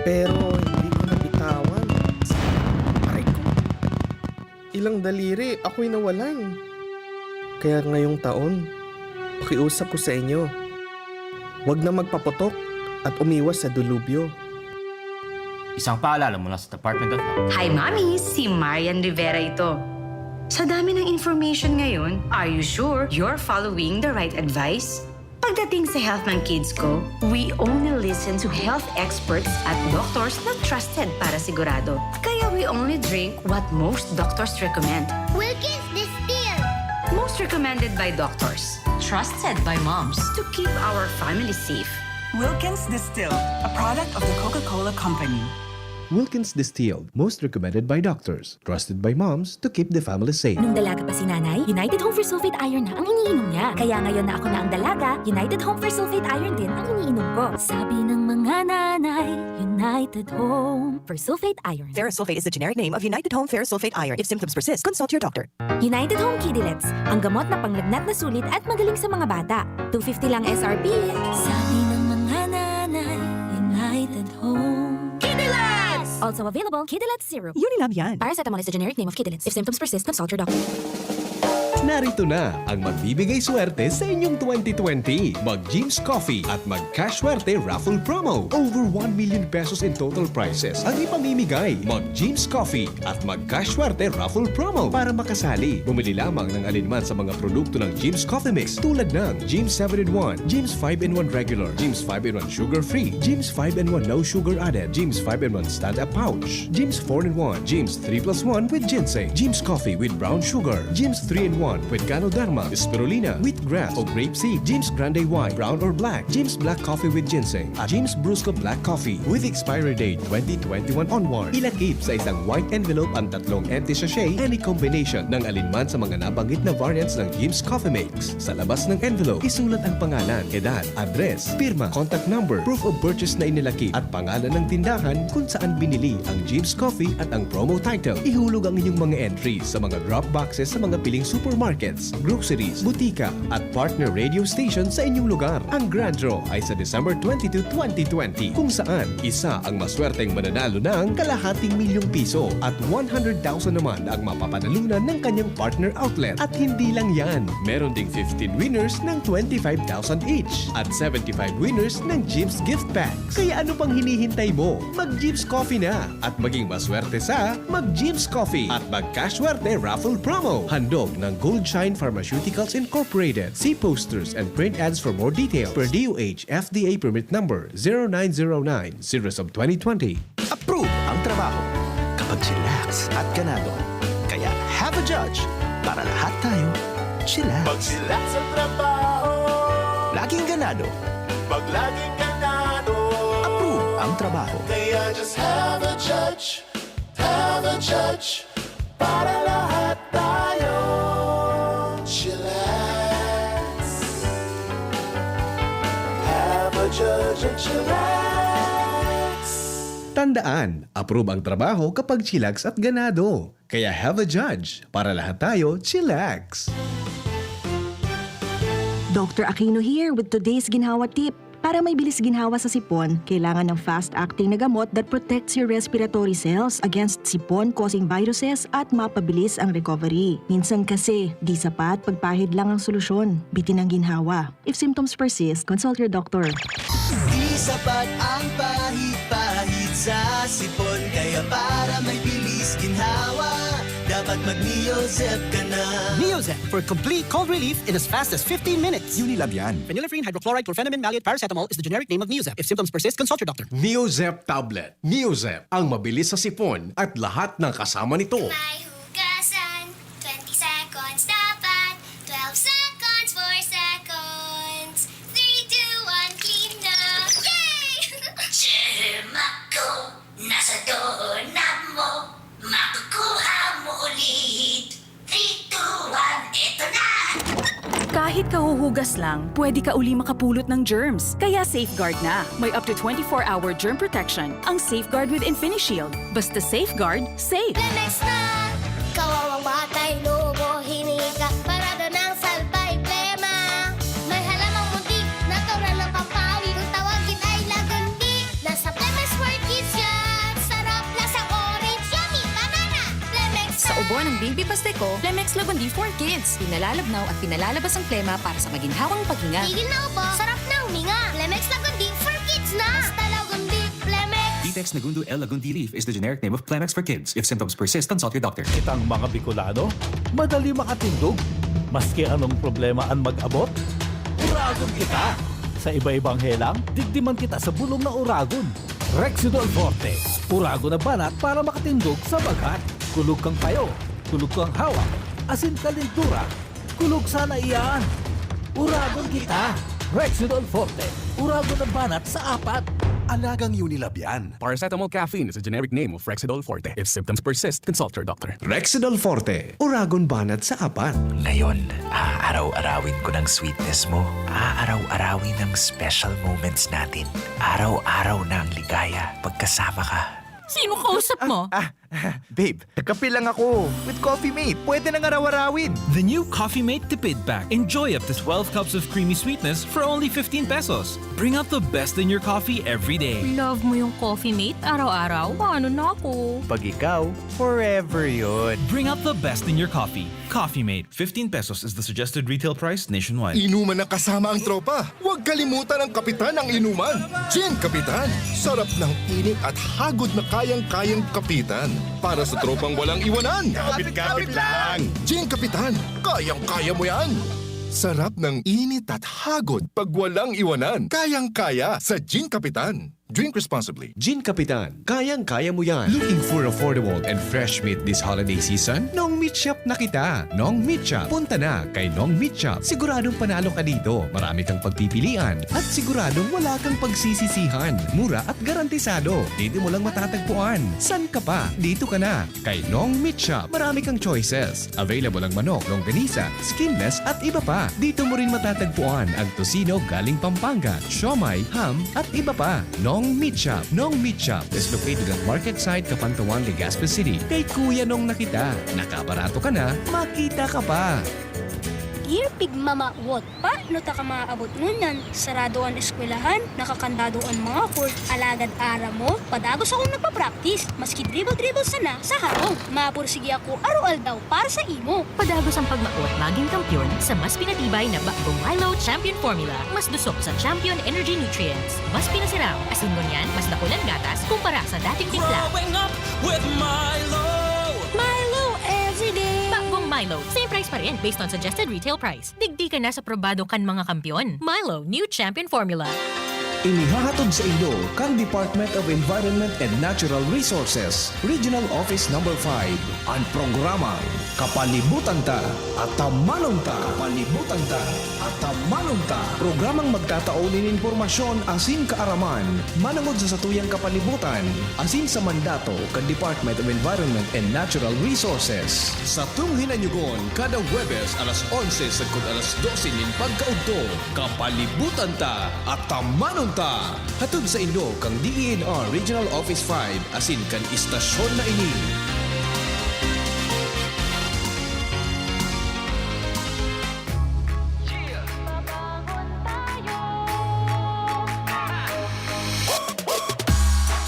Pero hindi ko nabitawan. Aray ko. Ilang daliri ako'y nawalan. Kaya ngayong taon, pakiusap ko sa inyo, wag na magpaputok at umiwas sa delubyo. Isang paalala mula sa Department of Health. Hi, Mommy! Si Marian Rivera ito. Sa dami ng information ngayon, are you sure you're following the right advice? Pagdating sa health ng kids ko, we only listen to health experts at doctors na trusted para sigurado. Kaya we only drink what most doctors recommend. Wilkins Distilled! Most recommended by doctors. Trusted by moms. To keep our family safe. Wilkins Distilled, a product of the Coca-Cola Company. Wilkins Distilled, most recommended by doctors, trusted by moms to keep the family safe. Nung dalaga pa si nanay, United Home Fersulfate Iron na ang iniinom niya. Kaya ngayon na ako na ang dalaga, United Home Fersulfate Iron din ang iniinom ko. Sabi ng mga nanay, United Home Fersulfate Iron. Ferrosulfate is the generic name of United Home Ferrosulfate Iron. If symptoms persist, consult your doctor. United Home Kidilets, ang gamot na panglagnat na sulit at magaling sa mga bata. Two fifty lang S R P. Sabi ng mga nanay, United Home. Kidilets! Also available, Kidilets Syrup. Unilab yan. Paracetamol is the generic name of Kidilets. If symptoms persist, consult your doctor. Narito na ang magbibigay swerte sa inyong twenty twenty. Mag Jim's Coffee at mag Cash Swerte Raffle Promo. Over one million pesos in total prizes ang ipamimigay. Mag Jim's Coffee at mag Cash Swerte Raffle Promo. Para makasali, bumili lamang ng alinman sa mga produkto ng Jim's Coffee Mix tulad ng Jim's seven in one, Jim's five in one Regular, Jim's five in one Sugar Free, Jim's five in one No Sugar Added, Jim's five in one Stand Up Pouch, Jim's four in one, Jim's three plus one with Ginseng, Jim's Coffee with Brown Sugar, Jim's three in one With Ganoderma, Spirulina, Wheatgrass, o Grape Seed, James Grande White, Brown or Black, James Black Coffee with Ginseng, at James Brusco Black Coffee with expiry date twenty twenty-one onward. Ilakip sa isang white envelope ang tatlong empty sachet, any combination ng alinman sa mga nabanggit na variants ng James Coffee Mix. Sa labas ng envelope, isulat ang pangalan, edad, address, pirma, contact number, proof of purchase na inilakip, at pangalan ng tindahan kung saan binili ang James Coffee at ang promo title. Ihulog ang inyong mga entries sa mga drop boxes sa mga piling supermarkets, groceries, butika, at partner radio station sa inyong lugar. Ang Grand Draw ay sa December twenty-two, twenty twenty, kung saan isa ang maswerteng mananalo ng kalahating milyong piso at one hundred thousand naman ang mapapanalunan ng kanyang partner outlet. At hindi lang yan, meron ding fifteen winners ng twenty-five thousand each at seventy-five winners ng Jim's Gift Packs. Kaya ano pang hinihintay mo? Mag-Jim's Coffee na at maging maswerte sa Mag-Jim's Coffee at Mag-Cashwerte Raffle Promo. Handog ng Gold Shine Pharmaceuticals Incorporated. See posters and print ads for more details. Per D O H F D A permit number zero nine zero nine, series of twenty twenty. Approve ang trabaho kapag chillax at ganado. Kaya have a judge para lahat tayo chillax. Pag sila sa trabaho, Laging ganado. pag laging ganado. Approve ang trabaho. Kaya just have a judge, have a judge, para lahat tayo chillax. Have a judge and chillax. Tandaan, approve ang trabaho kapag chillax at ganado. Kaya have a judge para lahat tayo chillax. Doctor Aquino here with today's Ginhawa Tip. Para may bilis ginhawa sa sipon, kailangan ng fast-acting na gamot that protects your respiratory cells against sipon-causing viruses at mapabilis ang recovery. Minsan kasi, di sapat pagpahid lang ang solusyon. Bitin ang ginhawa. If symptoms persist, consult your doctor. Di sapat ang pahid-pahid sa sipon. Kaya para may bilis ginhawa, dapat mag-Neozep ka na. Neozep for complete cold relief in as fast as fifteen minutes. Unilabian. Phenylephrine, hydrochloride, chlorphenamine, maleate, paracetamol is the generic name of Neozep. If symptoms persist, consult your doctor. Neozep tablet. Neozep, ang mabilis sa sipon at lahat ng kasama nito. May hugasan, twenty seconds dapat, twelve seconds, four seconds, three, two, one, clean na! Yay! Germ ako, nasa doorknob mo, makukuha mo ulit. Three, two, one, eto na! Kahit kahuhugas lang, pwede ka uli makapulot ng germs. Kaya Safeguard na. May up to twenty-four hour germ protection ang Safeguard with InfiniShield. Basta Safeguard, safe. Lemex na! Kawawang bata, inuubo, hinihiga, parada ng salbay, plema. May halamang munti, natural ng pampawi. Kung tawagin ay lagundi, nasa Lemex for Kids yan. Sarap, lasang orange, yummy, banana. Lemex Sa ubo ng baby Pasteco, Lemex Lagundi for Kids. Pinalalabnaw at pinalalabas ang plema para sa maginhawang paghinga. Tigil na ubo, sarap na huminga. Lemex Lagundi for Kids na. Basta Lagundi, Lemex. Vitex Nagundo L Lagundi Leaf is the generic name of Clemex for kids. If symptoms persist, consult your doctor. Kitang mga Bicolano, madali makatindog. Maski anong problema an mag-abot, uragon kita. Sa iba-ibang helang, digdi man kita sa bulong na uragon. Rexidol Forte, uragon na banat para makatindog sa baghat. Kulog kang payo, kulog kang hawak, asin kalintura. Kulog sana iyan. Uragon kita. Rexidol Forte, uragon na banat sa apat. Alagang Unilab yan. Paracetamol caffeine is a generic name of Rexidol Forte. If symptoms persist, consult your doctor. Rexidol Forte, uragon banat sa apat. Ngayon, aaraw-arawin ko ng sweetness mo. Aaraw-arawin ang special moments natin. Araw-araw na ang ligaya pagkasama ka. Sino kausap mo? Ah, babe, nagkape lang ako. With Coffee Mate, pwede nang araw-arawin. The new Coffee Mate Tipid Pack. Enjoy up to twelve cups of creamy sweetness for only fifteen pesos. Bring out the best in your coffee every day. Love mo yung Coffee Mate? Araw-araw? Paano na ako? Pag ikaw, forever yun. Bring out the best in your coffee. Coffee Mate. Fifteen pesos is the suggested retail price nationwide. Inuman na kasama ang tropa. Huwag kalimutan ang kapitan ng inuman. Gin Kapitan. Sarap ng init at hagod na kayang-kayang kapitan. Para sa tropang walang iwanan. Kapit-kapit lang. Gin Kapitan. Kayang-kaya mo yan. Sarap ng init at hagod pag walang iwanan. Kayang-kaya sa Gin Kapitan. Drink responsibly. Gin Kapitan, kayang-kaya mo yan. Looking for affordable and fresh meat this holiday season? Nong Meat Shop na kita. Nong Meat Shop. Punta na kay Nong Meat Shop. Siguradong panalo ka dito. Marami kang pagpipilian at siguradong wala kang pagsisisihan. Mura at garantisado. Dito mo lang matatagpuan. San ka pa? Dito ka na. Kay Nong Meat Shop, marami kang choices. Available ang manok, longganisa, skinless at iba pa. Dito mo rin matatagpuan ang tocino galing Pampanga, siomai, ham at iba pa. Nong Meat Shop. Nong Meat Shop is located at market site Capantawan, Legazpi City. Kay Kuya Nong na kita. Nakabarato ka na, makita ka pa. Dear Pigmamawot, paano ta ka maabot ngunyan? Sarado an eskwelahan, nakakandado an mga court, alagad aram mo, padagos akong nagpa-practice, maski dribble-dribble sana sa harong. Mapursige ako aroaldaw para sa imo. Padagos ang pagmaot magin kampiyon sa mas pinatibay na Bagong Milo Champion Formula. Mas dusok sa Champion Energy Nutrients. Mas pinasiram, asin ngunyan, mas dakul an gatas kumpara sa dating timpla. Growing up with Milo. Milo everyday. Bagong Milo, same price pa rin based on suggested retail price. Digdi ka na sa probado kan mga kampiyon. Milo, new champion formula. Inihahatod sa indo kan Department of Environment and Natural Resources, Regional Office Number five, an programang Kapalibutan Ta, Atamanon Ta. Kapalibutan Ta, Atamanon Ta. Programang magtatao nin impormasyon asin kaaraman manangod sa satuyang kapalibutan asin sa mandato kan Department of Environment and Natural Resources. Satong hinanyugon kada Huwebes alas onse sagkod alas dose nin pagkaudto. Kapalibutan Ta, Atamanon Ta! Hatod sa indo kan D E N R Regional Office five asin kan istasyon na ini.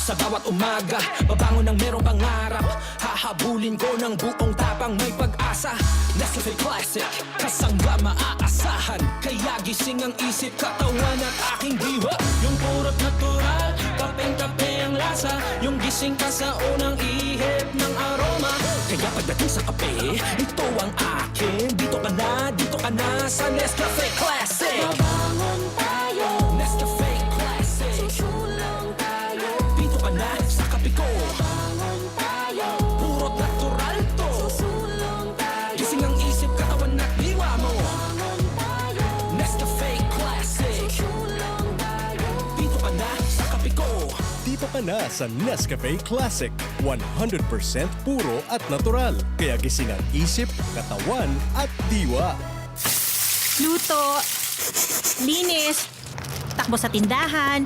Sa bawat umaga, babangon ng merong pangarap. Hahabulin ko ng buong tapang, may pag-asa. Nescafe Classic, kasangga maaasahan. Kaya gising ang isip, katawan at aking diwa. Yung purot natural, kapeng-kape ang lasa. Yung gising ka sa unang ihip ng aroma. Kaya pagdating sa kape, ito ang akin. Dito ka na, dito ka na sa Nescafe Classic. Mabangon tayo. Nescafe Classic. Susulong tayo. Dito ka na sa kape ko. Mabangon tayo. Puro natural to. Susulong tayo. Gising ang isip, katawan at diwa mo. Mabangon tayo. Nescafe Classic. Susulong tayo. Dito ka na sa kape ko. Dito ka na sa Nescafe Classic, one hundred percent puro at natural. Kaya gising ang isip, katawan at diwa. Luto, linis, takbo sa tindahan.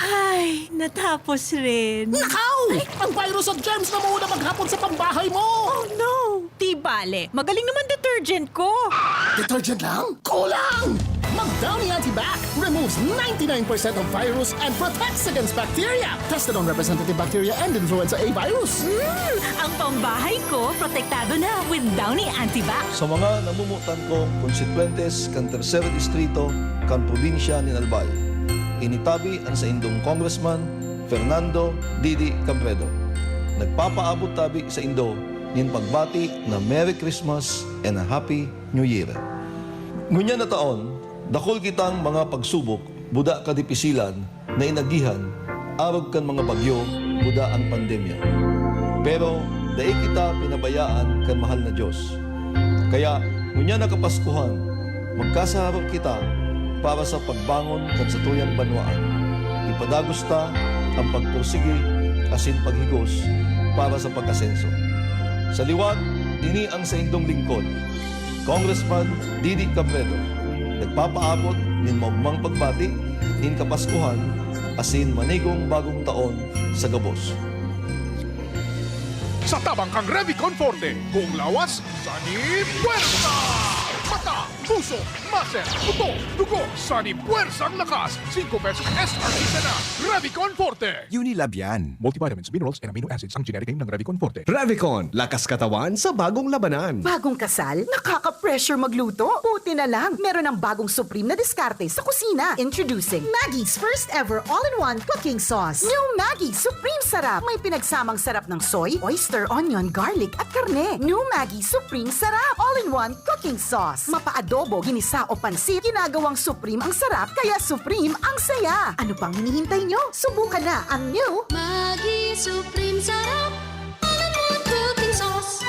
Ay, natapos rin. Nakaw! Ang virus at germs na mauna maghapon sa pambahay mo! Oh no! Di bale, magaling naman detergent ko. Detergent lang? Kulang! Mag Downy Antibac removes ninety-nine percent of virus and protects against bacteria. Tested on representative bacteria and influenza A virus. Mm, ang pambahay ko, protektado na with Downy Antibac. Sa mga namumutan kong konstituyentes kan Tercer Distrito kan probinsya nin Albay, initabi an saindong Congressman Fernando Didi Cambredo. Nagpapaabot tabi saindo nin pagbati na Merry Christmas and a Happy New Year. Ngunyan na taon, dakul kitang mga pagsubok, buda kadipisilan na inagihan arog kan mga bagyo, buda an pandemya. Pero dai kita pinabayaan kan mahal na Dios. Kaya, ngunyan na Kapaskuhan, magkasaharo kita para sa pagbangon kan satuyang banwaan. Ipadagos ta an pagpursigi asin paghigos para sa pag-asenso. Sa liwat, ini an saindong lingkod, Congressman Didi Cambredo, nagpapaabot nin maogmang pagbati nin Kapaskuhan asin manigong Bagong Taon sa gabos. Sa tabang kan Revicon Forte, buong lawas, sani puwersa! Mata, puso, muscle, buto, dugo, sani puwersang lakas, singko pesos S R P sana. Revicon Forte! Unilab yan. Multivitamins, minerals, and amino acids ang generic name ng Revicon Forte. Revicon, lakas katawan sa bagong labanan. Bagong kasal? Nakaka-pressure magluto? Buti na lang, meron ng bagong supreme na diskarte sa kusina. Introducing Maggi's first ever all-in-one cooking sauce. New Maggi Supreme Sarap. May pinagsamang sarap ng soy, oyster, onion, garlic, at karne. New Maggi Supreme Sarap. All-in-one cooking sauce. Mapa-adobo, ginisa o pansit, ginagawang supreme ang sarap, kaya supreme ang saya. Ano pang hinihintay nyo? Subukan na ang new Maggi Supreme Sarap Lemon Cooking Sauce.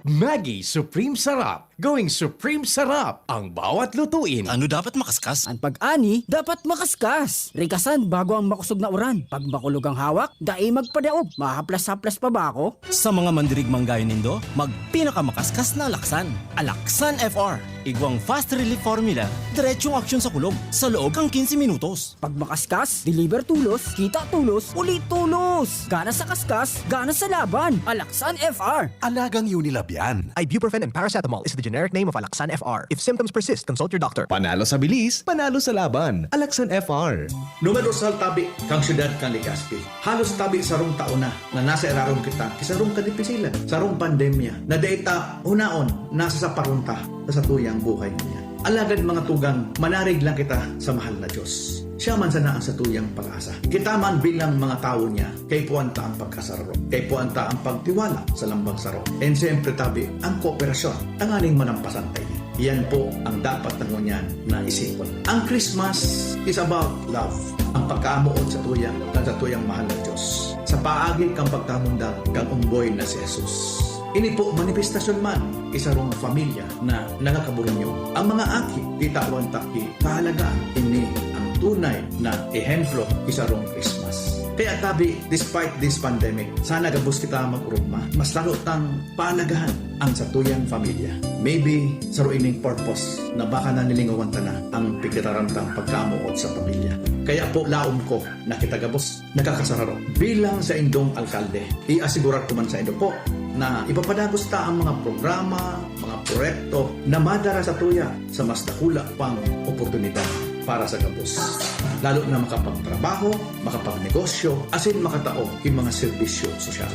Maggi Supreme Sarap. Going Supreme Sarap ang bawat lutuin. Ano dapat makaskas? An pag-ani dapat makaskas. Rigasan bago ang makosog na uran. Pag makulog ang hawak, dai magpadaog. Mahaplas-haplas pa ba ako? Sa mga mandirigmang gayo nindo, magpinakamakaskas na alaksan. Alaksan F R. Igwang fast relief formula, diretsong aksyon sa kulog, sa loob kan quince minutos. Pag makaskas, deliver tulos, kita tulos, uli tulos! Gana sa kaskas, gana sa laban! Alaksan F R! Alagang Unilab yan. Ibuprofen and paracetamol is the generic name of Alaxan F R. If symptoms persist, consult your doctor. Panalo sa bilis, panalo sa laban. Alaksan F R. Numerosal tabi kan syudad kan Legazpi. Halos tabi sarong taon na na nasa irarom kita ki sarong kadipisilan, sarong pandemya na dai ta hunaon nasa saparon ta sa satuyang buhay ngunyan. Alagad, mga tugang, manarig lang kita sa mahal na Diyos. Siya man sana ang satuyang pag-asa. Kita man bilang mga tawo niya, kaipuhan ta ang pagkasararo. Kaipuhan ta ang pagtiwala sa lambang saro. And siyempre, tabi, ang kooperasyon tanganing manampasan ta ini. Iyan po ang dapat na ngunyan na isipon. Ang Christmas is about love. Ang pagkaamoot sa tuya, kan sa tuyang mahal na Diyos. Sa paagi kang pagkamundag kang umboy na si Jesus. Ini po manifestasyon man ki sarong pamilya na nagkakaburunyo. Ang mga aki, kitawan ta ki kahalagahan. Ini ang tunay na ehemplo ki sarong Christmas. Kaya tabi, despite this pandemic, sana gabos kita mag-urugma. Mas lalo tang pahalagahan ang satuyang pamilya. Maybe, saro ining purpose na baka nanilingawan ta na ang pigkataram tang pagkamoot sa pamilya. Kaya po, laom ko na kita gabos nakakasararo. Bilang saindong alkalde, iasigurar ko man saindo po na ipapadagos ta ang mga programa, mga proyekto na madara sa tuya sa mas dakula pang oportunidad para sa gabos, lalo na makapagtrabaho, makapagnegosyo, asin makatao ki mga serbisyo sosyal.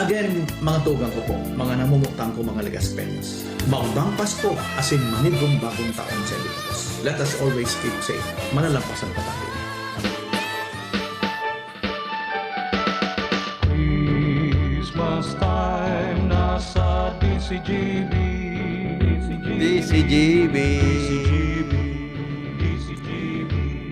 Again, mga tugang ko po, mga namumutang ko, mga Legaspeños, magbang Pasko asin manigong bagong taon sa Ilocos. Let us always keep safe. Manalampasan pa tayo. Christmas time na sa D C G B. D C G B.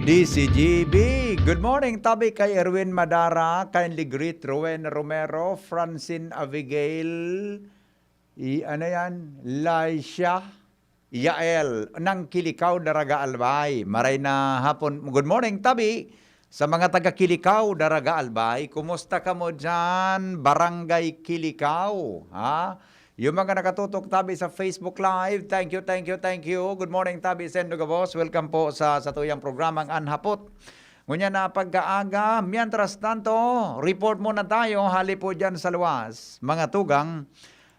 D C G B. Good morning, tabi kay Erwin Madara, kindly greet Rowen Romero, Francine Abigail, i, ano yan, Laisha, Yael, nang Kilikaw, Daraga Albay. Maray na hapon. Good morning, tabi. Sa mga taga Kilikaw, Daraga Albay, kumusta kamo dyan, Barangay Kilikaw? Ha? Yung mga nakatutok tabi sa Facebook Live, thank you, thank you, thank you. Good morning, tabi, Sendo Gabos. Welcome po sa satuyang programang An Hapot. Ngunyan na pagkaaga, mientras tanto, report muna tayo, hali po dyan sa luwas. Mga tugang,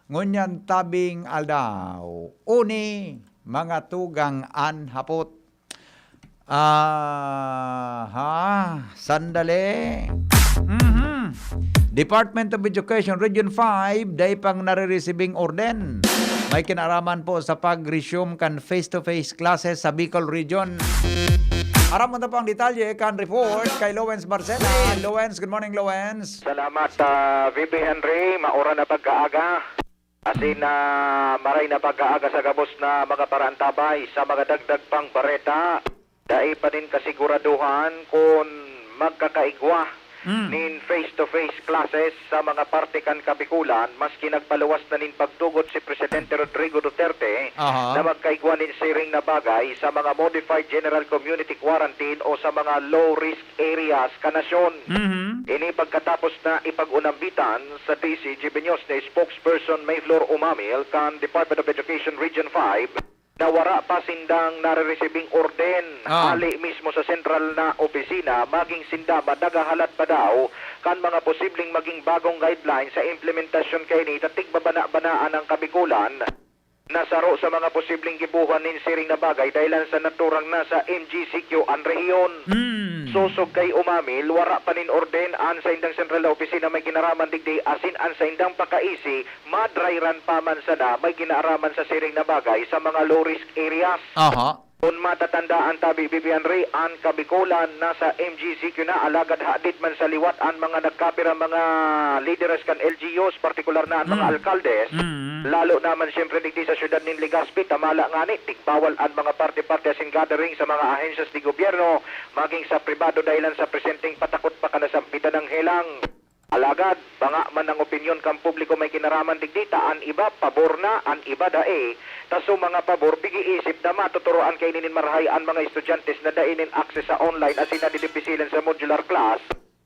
ngunyan tabing aldaw. Uni, mga tugang, An Hapot. Aha, sandali. Mhm. Department of Education, Region five, dai pang nare-receiving orden. May kinaraman po sa pag-resume kan face-to-face classes sa Bicol Region. Aram mo na po ang detalye kan report kay Lowens Barcela. Lowens, good morning, Lowens. Salamat, ah, V P Henry. Maura na pagkaaga. Asin na maray na pagkaaga sa gabos na mga paraantabay. Sa mga dagdag pang bareta, dai pa nin kasiguraduhan kun magkakaigwa nin face-to-face classes sa mga parte kan Kabikulan, maski nagpaluwas na nin pagtugot si Presidente Rodrigo Duterte Aha. na magkaigwa nin siring na bagay sa mga modified general community quarantine o sa mga low-risk areas kan nasyon. Mhm. Ini pagkatapos na ipag-unambitan sa D C G B News ni Spokesperson Mayflor Umamil kan Department of Education Region five na wara pa sindang nare-receiving orden Ah. hali mismo sa sentral na opisina, maging sinda man naghahalat pa daw kan mga posibleng maging bagong guidelines sa implementasyon kaini ta tigbabana-banaan ang Kabikulan na saro sa mga posibleng gibohan nin siring na bagay dahilan sa naturang nasa M G C Q an rehiyon. Hmm. Sosog kay Umamil, wara pa nin orden an saindang sentral na opisina may ginaraman digdi asin an saindang pakaisi, madrayran pa man sana may ginaaraman sa siring na bagay sa mga low-risk areas. Aha. Kun matatandaan tabi, Bibian Rey, an Kabikulan nasa M G C Q na, alagad hadit man sa liwat an mga nagkapirang mga lideres kan L G Us, partikular na an mga Mm. alkaldes, Mm. Lalo naman siyempre digdi sa syudad nin Legazpi, tamala ngani, tigbawal an mga party-party asin gathering sa mga ahensyas de gobyerno, maging sa pribado dahilan sa presenteng patakot pa kan nasampitan nang helang. Alagad, banga man ang opinyon kan publiko may kinaraman digdi, ta an iba pabor na, an iba dai. Ta su mga pabor, pig-iisip na matuturoan kaini nin marahay an mga estudyantes na dai nin access sa online asin nadidipisilan sa modular class.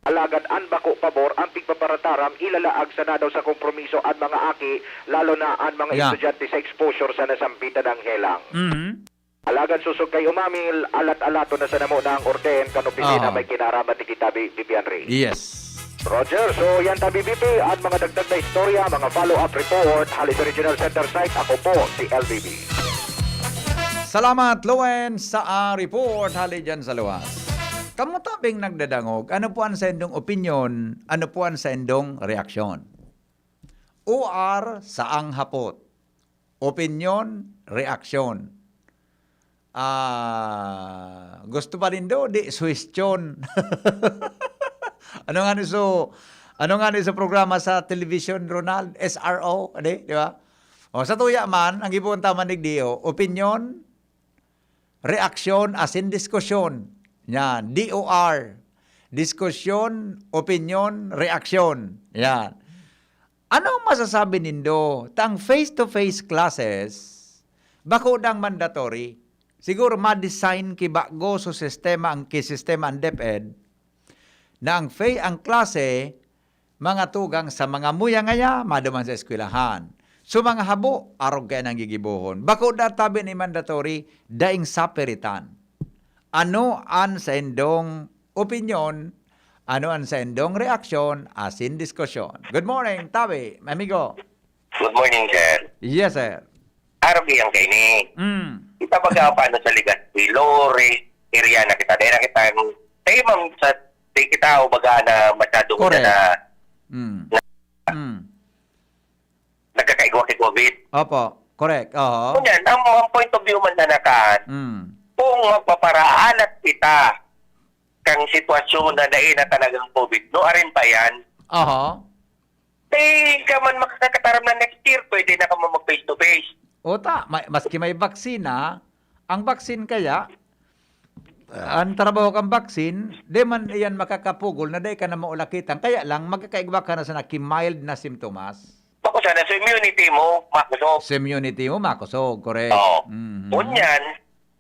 Alagad an bako pabor, an pigpaparataram, ilalaag sana daw sa kompromiso an mga aki, lalo na an mga Yeah. estudyante sa exposure sa nasampitan nang helang. Mhm. Alagad sosog kay umamil, alat-alaton na sana muna ang orden kan opisina Oo. may kinaraman digdi, Tabi Bibian Rey. Yes. Roger, so yan, Tabi B P, at mga dagdag na istorya, mga follow-up report, hali sa Regional Center Site, ako po si L B B. Salamat, Luen, sa, ah, report hali dyan sa luwas. Kamo tabing nagdadangog, ano po ang saindong opinyon? Ano po ang saindong reaksyon? O R sa ang hapot. Opinyon, reaksyon. Ah, gusto pa nindo, di, suhestyon. Ano nga ni so, ano nga ni sa programa sa television, Ronald? S R O, di, di ba? O, sa tuya man, ang gibohon ta man digdi, o, opinyon, reaksyon, asin diskusyon. Yan, D O R. Diskusyon, opinyon, reaksyon. Yan. Ano ang masasabi nindo? Ta ang face-to-face classes, bako dang mandatory. Siguro ma-design ki bago so sistema ang, ki sistema ang DepEd, na ang fa-, ang klase, mga tugang sa mga muya ngaya, maduman sa eskwelahan. So, mga habo, arog kaya nang gigibohon. Bako da tabi ni mandatory, daing sapiritan. Ano an saindong opinyon? Ano an saindong reaksyon asin diskusyon? Good morning, tabi, amigo. Good morning, sir. Yes, sir. Arog iyan kaini. Mm. Kita baga paano sa Legazpi, low risk area na kita. Dahil na kita, tayo mang sa, di kita o baga na masyadong Correct. na, Mm. na Mm. nagkakaigwa kay COVID. Opo, correct. Oho. Ngunyan, ang, ang point of view man na nakaan, Mm. kung magpaparaalat kita kang sitwasyon na dai na talagang COVID, no, arin pa yan? Oho. Eh, ka man makakataram na next year, pwede na ka man mag face to face. Ota, may, maski may vaccine, ah, ang vaccine kaya, ang trabaho kang vaccine, di man iyan makakapugol na di ka na maulakitan. Kaya lang, magkakaigwa ka na sa naki-mild na symptoms. Bako sana, so immunity mo, makusog. Sa immunity mo, makusog, correct. Oo. Mhm. Ngunyan,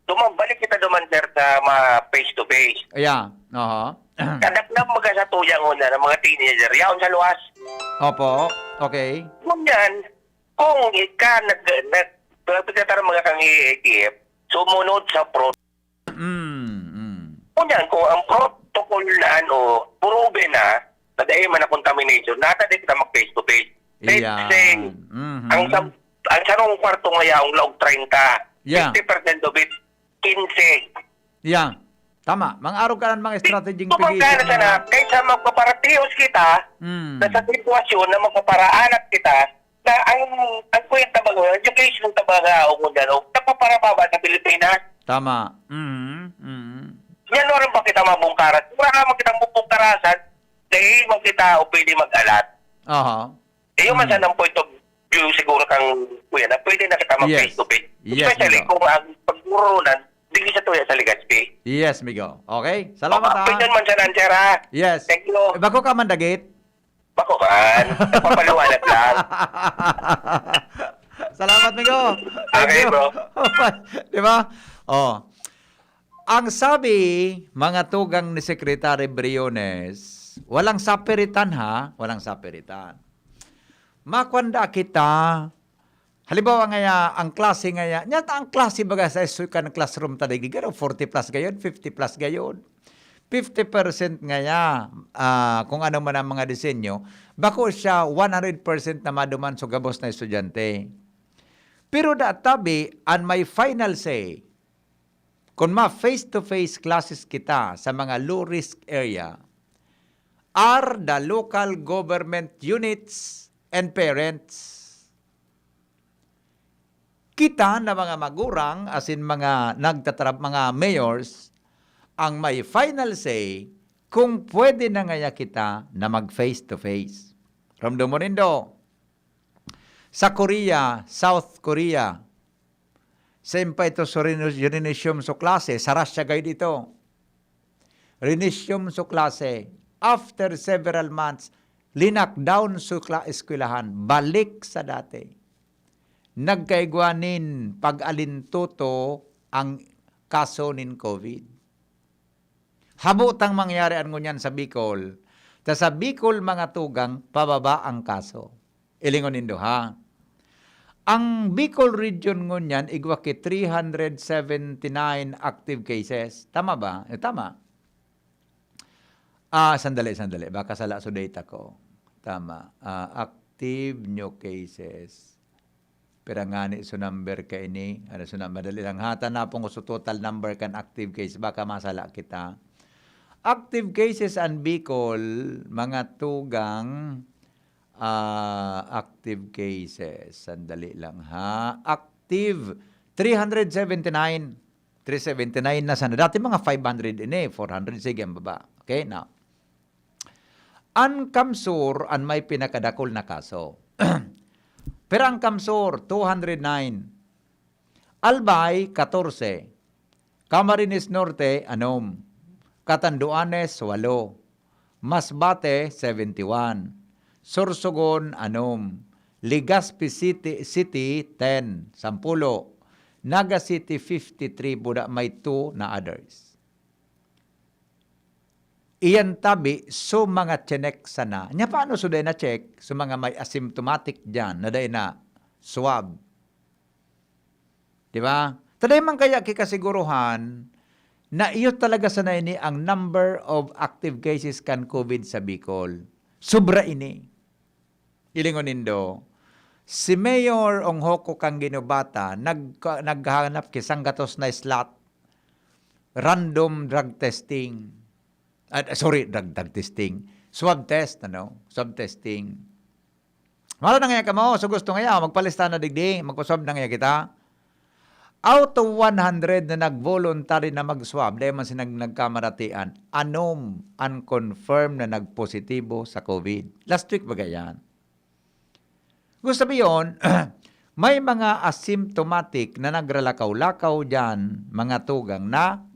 duman, balik kita duman, sir, sa mga face to face. Yeah, oho. Kadaklan baga sa tuyang una ng mga teenager, yaon sa luwas. Opo, okay. Ngunyan, kung ika nag-, nag-, nagpagkataram mga kang A A T F, sumunod sa pro-, Mm, mm. Ngunyan, kung ang protocol na ano, proven na, na dahil man na contamination, nata di kita mag face to face. Let's Iyan. say, Mhm. ang sa, ang sarong kwarto nga yaong laog treinta, Yeah. fifty percent of it, quince. Yeah. Tama. Mga arog ka ng mga strategy Ito bang pag-iisip kaya na sana, kaysa magpaparatios kita, Mm. na sa sitwasyon na magpaparaalat kita, na ang, ang kwenta ba ngayon, education ta ba nga, o kung ano, napaparababa sa Pilipinas? Tama. Mhm. Mhm. Yan, waran pa kita mabungkaras. Wala naman kitang bubungkarasan, dahil man kita o pwede mag-alat. Aha. Eh, yung Mm. masan ang point of view siguro kang kuya na pwede na kita mag Yes. face to face. Yes, Especially Migo. kung ang pagmumurunan, digdi sa tuya sa Legazpi. Yes, Migo. Okay? Salamat, Opa, ha? pwede man siya, sir, ha? Yes. Thank you. Eh, bako ka man dagit? Bako man. Papaliwanag lang. Salamat, Migo. Thank Okay, you. bro. Di ba? Oh. Ang sabi, mga tugang ni Secretary Briones, walang sapiritan, ha? Walang sapiritan. Makwanda kita. Halimbawa ngaya, ang klase ngaya, nya ta ang klase baga sa isu kan classroom ta digdi, garo forty plus gayon, fifty plus gayon. Fifty percent ngaya, ah, kung ano man ang mga disenyo, bako siya one hundred percent na maduman sa gabos na estudyante. Pero da tabi, an may final say, kun ma face-to-face classes kita sa mga low-risk area, are the local government units and parents. Kita na mga magurang, asin mga nagtatrab-, mga mayors, ang may final say kung pwede na ngaya kita na mag face to face. Ramdam mo nindo? Sa Korea, South Korea, saen pa ito so rinu-, rinisume so klase, sa Russia gayod ito. Rinisume so klase. After several months, linakdown so kla-, eskwelahan. Balik sa dati. Nagkaigwa nin pag-alintuto ang kaso nin COVID. Habo tang mangyari an ngunyan sa Bicol. Ta sa Bicol, mga tugang, pababa ang kaso. Ilingon nindo, ha? Ang Bicol Region ngunyan, igwa ki three hundred seventy-nine active cases. Tama ba? Eh, tama. Ah, sandali, sandali. Baka sala so data ko. Tama. Ah, active new cases. Pira ngani so number kaini? Ano so number? Madali lang ha. Tan napon ko so total number kan active case. Baka masala kita. Active cases an Bicol, mga tugang, ah, active cases. Sandali lang ha. Active, three hundred seventy-nine. Three seventy-nine na sana. Dati mga five hundred ini, four hundred, sige, ang baba. Okay, now. An CamSur an may pinakadakul na kaso. Pero ang CamSur, two hundred nine. Albay, katorse. Camarines Norte, anom. Catanduanes, walo. Masbate, seventy-one. Sorsogon, anom. Legazpi City, City, ten, sampulo. Naga City, fifty-three, buda may two na others. Iyan tabi, so mga chinek sana. Nya paano so dai na-check? So mga may asymptomatic diyan, na dai na swab. Di ba? Ta dai man kaya ki kasiguruhan na iyo talaga sana ini ang number of active cases kan COVID sa Bicol. Sobra ini. Ilingon nindo, si Mayor Ong Jojo Cangginobata nagka-, naghahanap ki sanggatos na slot, random drug testing. Ah, sorry, drug, drug testing. Swab test, ano? Swab testing. Mara na ngaya kamo, so gusto ngaya, magpalista na digdi, magpa-swab na ngaya kita. Out of one hundred na nag-voluntary na mag-swab, dai man sila nag-, nagkamaratian, anom an confirm na nagpositibo sa COVID. Last week baga yan. Gusto sabihin, may mga asymptomatic na nagralakaw-lakaw diyan, mga tugang na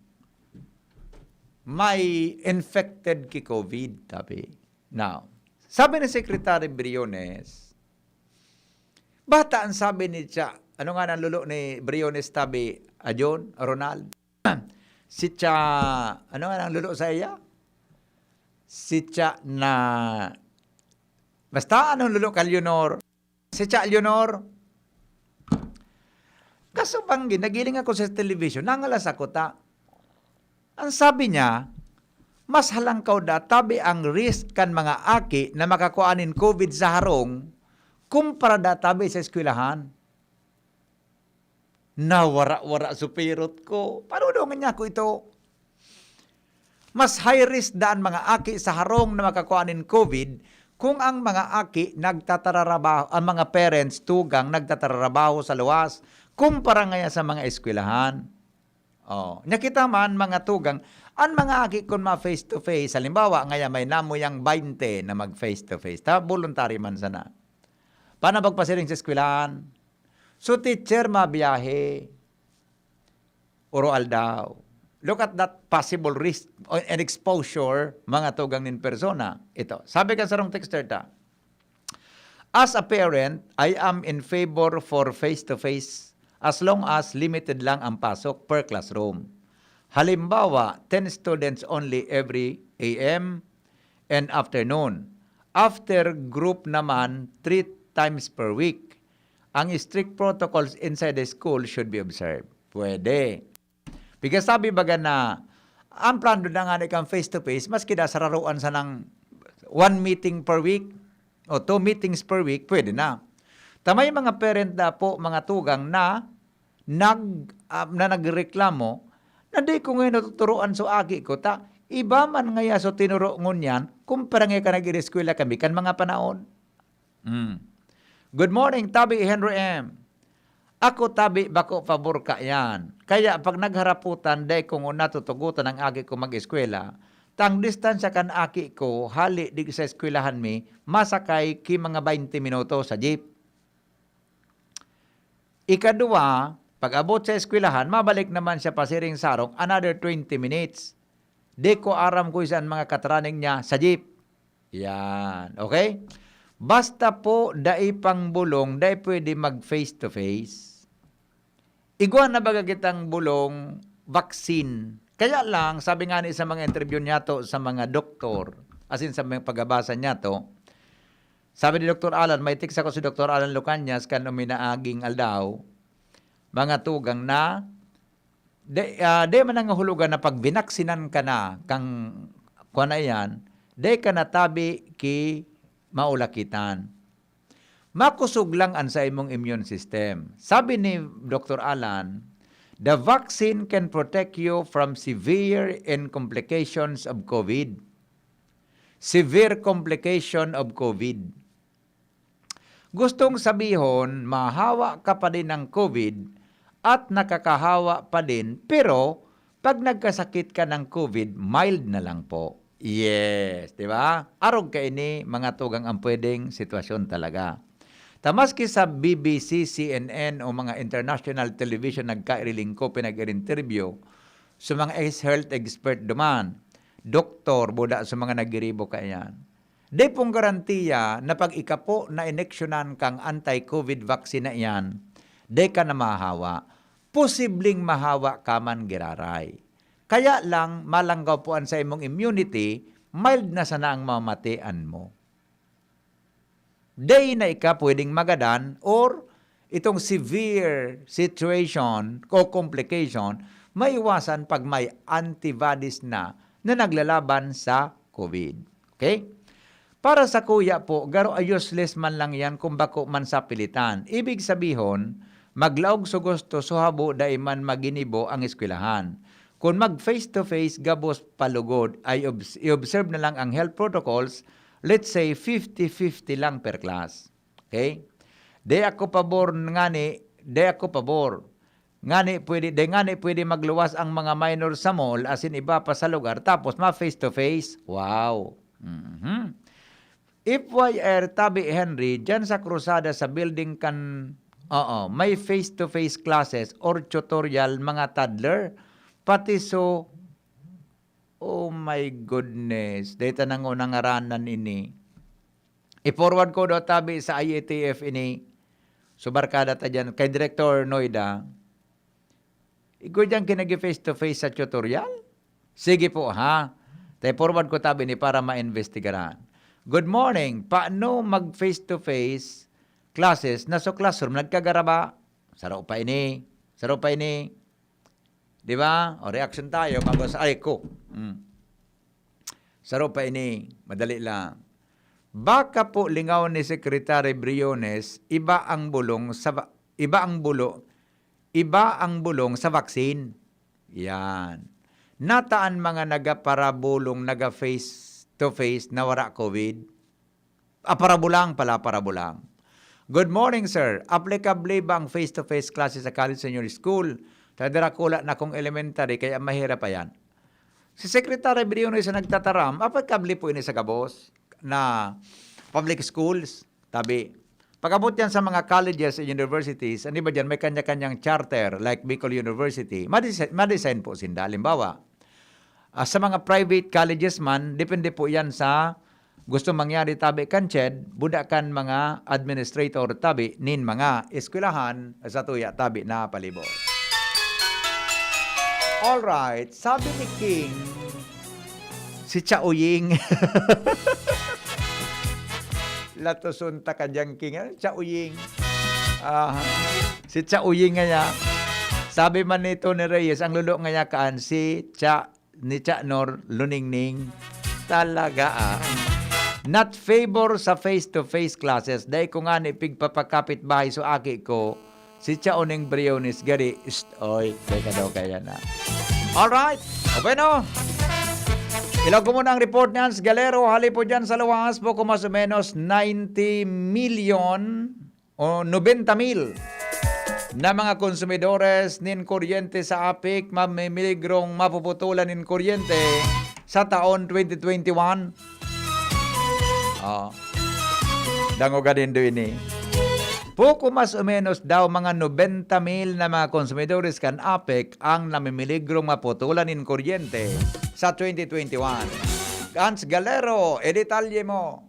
may infected ki COVID, sabi. Now, sabi ni Secretary Briones, bata an sabi ni Cha, ano nga ang lolo ni Briones tabi, Ajon, Ronald? Si Cha, ano nga ang lolo sa iya? Si Cha na, basta anong lolo ka, Leonor? Si Cha Leonor? Kaso banggi, nagiling ako sa television, nangalas ako ta. Ang sabi niya, mas halangkaw da tabi ang risk kan mga aki na makakua nin COVID sa harong kumpara da tabi sa eskwelahan. Nawara-wara so pirot ko. Paano daw niya ako ito? Mas high risk da an mga aki sa harong na makakua nin COVID kung ang mga aki nagtatararabaho, ang mga parents tugang nagtatararabaho sa luwas, kumpara ngaya sa mga eskwelahan. Oh, nya kita man, mga tugang, an mga aki kun ma-face to face, halimbawa, ngaya may namuyang baynte na mag-face to face, ta voluntary man sana. Paano pagpasiring sa eskwelahan? So, teacher, mabiyahe, oro aldaw. Look at that possible risk and exposure, mga tugang nin persona. Ito, sabi kan sarong texter ta, "As a parent, I am in favor for face-to-face as long as limited lang ang pasok per classroom. Halimbawa, ten students only every A M and afternoon. After group naman, three times per week. Ang strict protocols inside the school should be observed." Pwede. Pigasabi baga na, ang plano na nga ni kang face-to-face, maski da sararoan sanang one meeting per week o two meetings per week, pwede na. Ta may mga parent da po, mga tugang na nag-, ah, na nagreklamo na, "Di ko ngayon natuturoan so aki ko, ta iba man ngaya so tinuro ngunyan kumpara ngaya kan nag-ireskwela kami kan mga panahon." Hmm. Good morning, Tabi Henry M. Ako, Tabi, bako pabor ka yan. Kaya pag nagharaputan, dai ko nguna tutugotan ang aki ko mag-eskwela. Ta ang distansya kan aki ko, hali di sa eskwelahan mi, masakay ki mga baynte minuto sa jeep. Ikadwa, pag-abot sa eskwelahan, mabalik naman siya pasiring sa harong, another twenty minutes. Di ko aram kung saan mga katraning niya sa jeep. Yan. Okay? Basta po, dai pang bulong, dai pwede mag face to face. Igwa na baga kitang bulong, vaccine. Kaya lang, sabi nga ni sa mga interview niya to, sa mga doktor, as in sa mga pagabasa niya to, sabi ni Doktor Alan, may text ako si Doktor Alan Lucanias kan uminaaging aldaw, mga tugang na, de, ah, de man nangahulugan na pag binaksinan ka na, kang, kuwan na yan, de ka natabi ki maulakitan. Makosog lang an saimong immune system. Sabi ni Doktor Alan, "The vaccine can protect you from severe and complications of COVID." Severe complication of COVID. Gustong sabihon, mahawa ka pa din ng COVID at nakakahawa pa din, pero pag nagkasakit ka ng COVID, mild na lang po. Yes, di ba? Arog kaini, mga tugang, ang pwedeng sitwasyon talaga. Ta maski sa B B C, C N N o mga international television nagkairilingko, pinag-irinterview sa mga ex-, health expert duman, doktor, buda sa mga nagiribo kaiyan. Di pong garantiya na pag ika po na ineksyonan kang anti-COVID vaccine na iyan, di ka na mahawa. Posibleng mahawa ka man giraray. Kaya lang, malanggaw po an saimong immunity, mild na sana ang mamatian mo. Di na ika pwedeng magadan or itong severe situation o complication, maiwasan pag may antibodies na, na naglalaban sa COVID. Okay? Para sa kuya po, garo a useless man lang yan kung bako man sa pilitan. Ibig sabihon, maglaog sa gusto, so habo dai man maginibo ang eskwelahan. Kung mag face to face, gabos palugod, ay obs-, i-observe na lang ang health protocols, let's say, fifty fifty lang per class. Okay? Di ako pabor ngani, di ako pabor. Ngani pwede, di ngani pwede magluwas ang mga minor sa mall, asin iba pa sa lugar, tapos ma face to face. Wow. Mhm. F Y R, Tabi Henry, dyan sa krusada sa building kan, oo, may face to face classes or tutorial mga toddler, pati so, oh my goodness, data nang unang ngaranan ini. I-forward ko daw, Tabi, sa I A T F ini. So, barkada ta dyan, kay Director Noida. Igwa dyan kinagi face to face sa tutorial? Sige po, ha? Tay forward ko, Tabi, ni para maimbestigaran. Good morning. Paano mag face to face classes na sa classroom nagkagaraba? Saro pa ini. Saro pa ini. Di ba? O, reaction tayo. Bago sa, ay, ko. Mm. Saro pa ini. Madali lang. Baka po lingaw ni Secretary Briones, iba ang bulong sa va-, iba ang bulo, iba ang bulong sa vaccine. Yan. Nataan mga nagaparabulong, naga face to face na wara COVID? Ah, parabulang pala, parabulang. Good morning, sir. Applicable ba ang face-to-face classes sa college senior school? Sa Dracula na kung elementary, kaya mahirap pa yan. Si Secretary Briones sa nagtataram, applicable po ini sa gabos na public schools. Tabi, pag-abot yan sa mga colleges and universities, ano ba dyan, may kanya-kanyang charter, like Bicol University, madesi-, madesign po sinda. Halimbawa, ah, sa mga private colleges man, depende po yan sa gusto mangyari tabi kan CHED, buda kan mga administrator tabi nin mga eskwelahan sa tuya tabi na palibot. Alright, sabi ni King, si Chaoying. Latoson ta ka dyan, King. Ano, Chaoying? Ah, si Chaoying ngaya. Sabi man ni Tony Reyes, ang lolo ngaya kaan si Cha ni Cha Nor Luningning. Talaga, ah. Not favor sa face-to-face classes. Dai ko ngani pigpapakapit bahay so aki ko, si Cha Uning Briones gari. Shh, oy, teka daw kaya na. Alright. O bueno. Ilaw ko muna ang report ni Hans Galero. Hali po dyan sa luwas, poco mas o menos ninety million o nobenta mil na mga konsumidores nin kuryente sa APIC mamimiligrong mapuputulan nin kuryente sa taon twenty twenty-one. Oh. Dangoga nindo ini. Poco mas o menos daw mga nobenta mil na mga konsumidores kan APEC ang namimiligrong maputulan nin kuryente sa twenty twenty-one. Gans Galero, e detalye mo.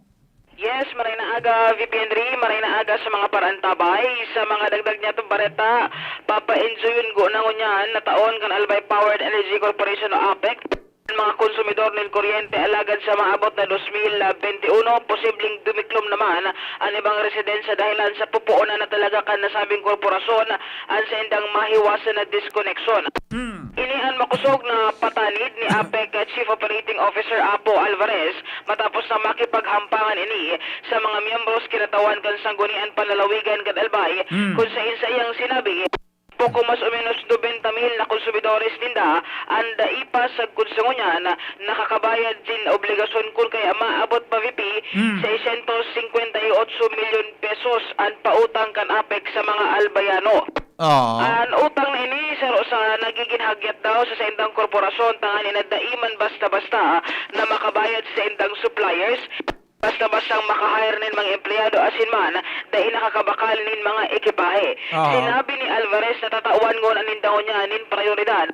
Yes, maray na aga, V P Henry, maray na aga sa mga paraantabay. Sa mga dagdag niya itong bareta, papa-enjoyun ko na ngunyan na taon kan Albay Powered Energy Corporation o APEC. Ang mga konsumidor nin kuryente alagad sa maabot na dos mil bente uno, posibleng dumiklom naman ang ibang residensya dahilan sa pupuonan na talaga kan nasabing korporasyon ang saindang mahiwasan na diskoneksyon. Hmm. Ini an makosog na patanid ni APEC Chief Operating Officer Apo Alvarez matapos na makipaghampangan ini sa mga miyembros kinatawan kan Sanggunian Panlalawigan kan Albay, Hmm. kung sain sa iyang sinabi, poco mas o menos nobenta mil na konsumidores ninda an dai pa sagkod sa ngunyan nakakabayad sin obligasyon kun kaya maabot pa, V P, Hmm. seiscientos cincuenta y ocho milyon pesos an pautang kan APEC sa mga Albayano. Oo. An utang na ini, saro sa nagigin hagyat daw sa saindang korporasyon tanganing dai man basta-basta na makabayad sa saindang suppliers, basta-bastang maka-hire nin mga empleyado asin man dai nakakabakal nin mga ekipahe. Oo. Sinabi ni Alvarez na tatawan ngona ninda ngunyan nin prayoridad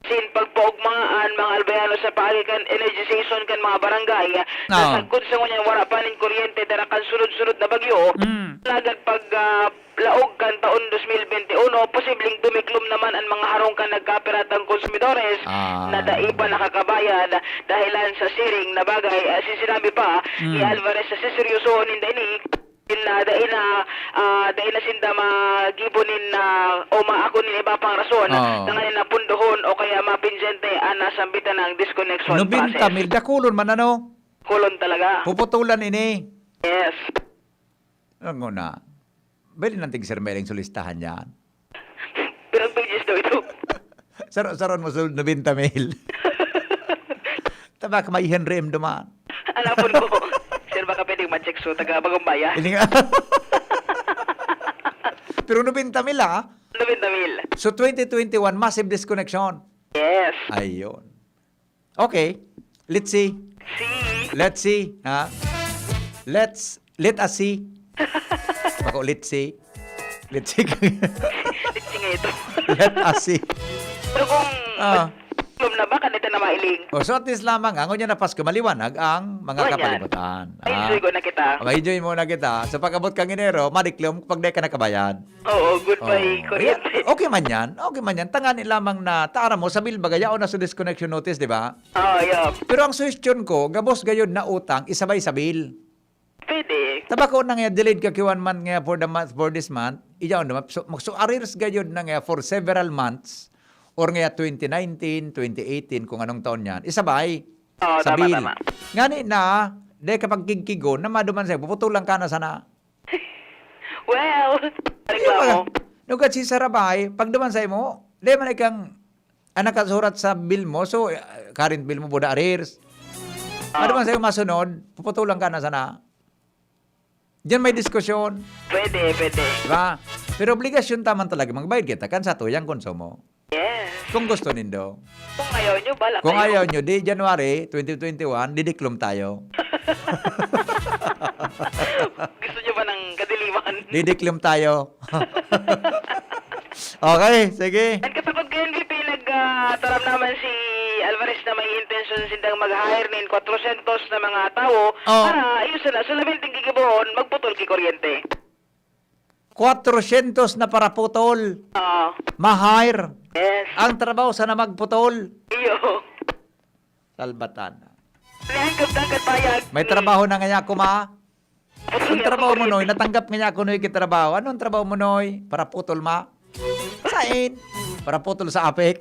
sin pagpaogma an mga Albayano sa paagi kan energization kan mga barangay na Oo. sagkod sa ngunyan wara pa nin kuryente dara kan sunod-sunod na bagyo. Mm. Alagad pag, ah, laog kan taon dos mil bente uno, posibleng dumiklom naman an mga harong kan nagkapiratang konsumidores Ah. na dai pa nakakabayad dahilan sa siring na bagay. Asin sinabi pa ni Mm. Alvarez na siseryosohon ninda ini, na dai na, ah, dai na sinda magibo nin, ah, o maako nin iba pang rason Oo. tanganing napundohon o kaya mapindyente an nasambitan ng disconnection Nobenta process. mil, dakulon man, ano? Kulon talaga. Puputulan ini. Yes. Ang una, bili ng tig Sir Meling sulistahan yan. Pirang pages daw ito? Saro-saron mo sul nobenta mil. Tabak may Henry M duman. Alapon ko. Sir, baka pwedeng ma-check so taga Bagong Bayan. Hindi nga. Pero nobenta mil, ah. Nobenta mil. So, twenty twenty-one, massive disconnection. Yes. Ayun. Okay. Let's see. See. Let's see, ha? Let's, let us see. Bako, let's see. Let's see. Let's see nga ito. Let us see. Pero kung Ah. Lom na ba, kanita na mailing? Oh, so at least lamang, ang unya na Pasko, maliwanag ang mga Ganyan. Kapalibutan. Ay, Ah. enjoy ko na kita. Oh, enjoy mo na kita. So, pag-abot kang Enero, madiklom pag di ka nakabayad. Oo, goodbye, Oo. kuryente. Yeah, okay man yan. Okay man yan. Tangani lamang na, tara mo, sa bill baga, yaon na sa disconnection notice, di ba? Oo, yeah. Pero ang suhestyon ko, gabos gayod na utang, isabay sa bill. Pwede. Tabako na nga, delayed ka ki one month nga for the month, for this month, iyaon naman. So, mag-, so arrears gayod na nga for several months, or nga twenty nineteen, twenty eighteen, kung anong taon yan, isabay. Oo, Sa tama, bill. tama. Ngani na, di ka pagkigkigon, na maduman sa'yo, puputulan ka na sana. Well, Di ba? reklamo. Nugat si Sarabay, pag duman sa imo, di man ikang, ang nakasurat sa bill mo, so, uh, current bill mo, buda arrears. Ah. Ano man sa'yo masunod, puputulan ka na sana. Diyan may diskusyon. Pwede, pwede. Di ba? Pero obligasyon taman talaga, magbayad kita kan sa tuyang konsumo. Yes. Kung gusto nindo. Kung ayaw nyo, bala Kung kayo. ayaw nyo, di January twenty twenty-one, didiklom tayo. Gusto nyo ba ng kadiliman? Didiklom tayo. Okay, sige. Ang katakot ngayon, V P, nag, ah, taram naman si Alvarez na may intensyon sindang mag-hire nin kwatrosyentos na mga tawo Oh. para ayusan na. So, labing tinggigibohon, magputol ki kuryente. Kwatrosyentos na paraputol. Oo. Ma-hire. Yes. Ang trabaho sana magputol. Iyo. Salbatan. May hangkod-hangkod bayag. May Hmm. trabaho na ngaya ako, ma. Ang Ang trabaho mo, kuryente. Noy, natanggap ngaya ako, Noy, kitrabaho. Anong trabaho mo, Noy? Paraputol, ma? Sain? Paraputol sa apek.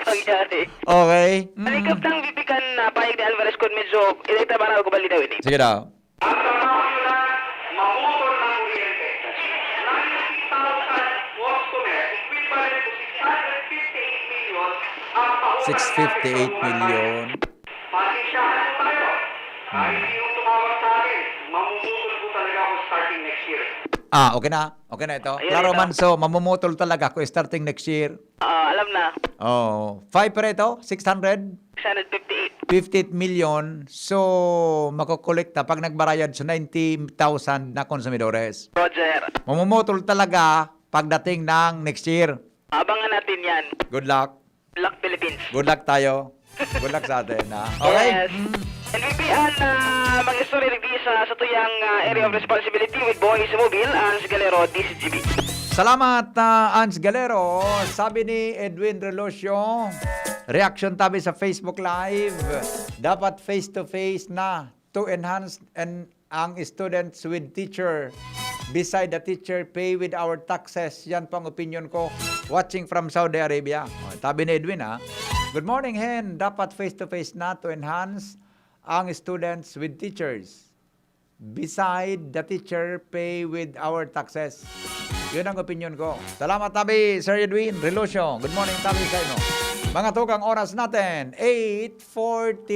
Pangyari. Okay. Mm. Malikap lang, V P, kan, ah, pahayag ni Alvarez kung medyo, ito, ito, parang ako bali daw ini. Sige daw. Ang trabaho nyo lang, mamutol ng kuryente. Ninety thousand customer, equivalent to six hundred fifty-eight million ang pautang Six fifty-eight million. Pasensyahan po tayo. Hmm. Kahit sinong tumawag sa akin, mamumutol po talaga ako starting next year. Ah, okay na. Okay na ito. Ayan, Klaro ito. man, so mamumutol talaga ako starting next year. Ah, alam na. Oh, five pa ito? Six hundred? Six hundred fifty-eight. Fifty-eight million. So, makokolekta pag nagbarayad sa ninety thousand na konsumidores. Roger. Mamumutol talaga pagdating ng next year. Abangan natin yan. Good luck. Good luck, Philippines. Good luck tayo. Good luck sa atin, ha? Okay? Yes. Mm. N B P an, ah, mag-istorya digdi sa, sa tuyang, ah, area of responsibility with Boys Mobile, Ans Galero, D Z G B. Salamat, ah, Ans Galero. Sabi ni Edwin Relocio, reaction tabi sa Facebook Live, dapat face-to-face na to enhance and ang students with teacher beside the teacher pay with our taxes. Yan pang opinion ko. Watching from Saudi Arabia. Oh, tabi ni Edwin, ha. Good morning, Hen. Dapat face-to-face na to enhance ang students with teachers beside the teacher pay with our taxes. Yun ang opinion ko. Salamat, tabi, Sir Edwin Relocio. Good morning, tabi, sa inyo. Mga tugang, oras natin, eight forty-five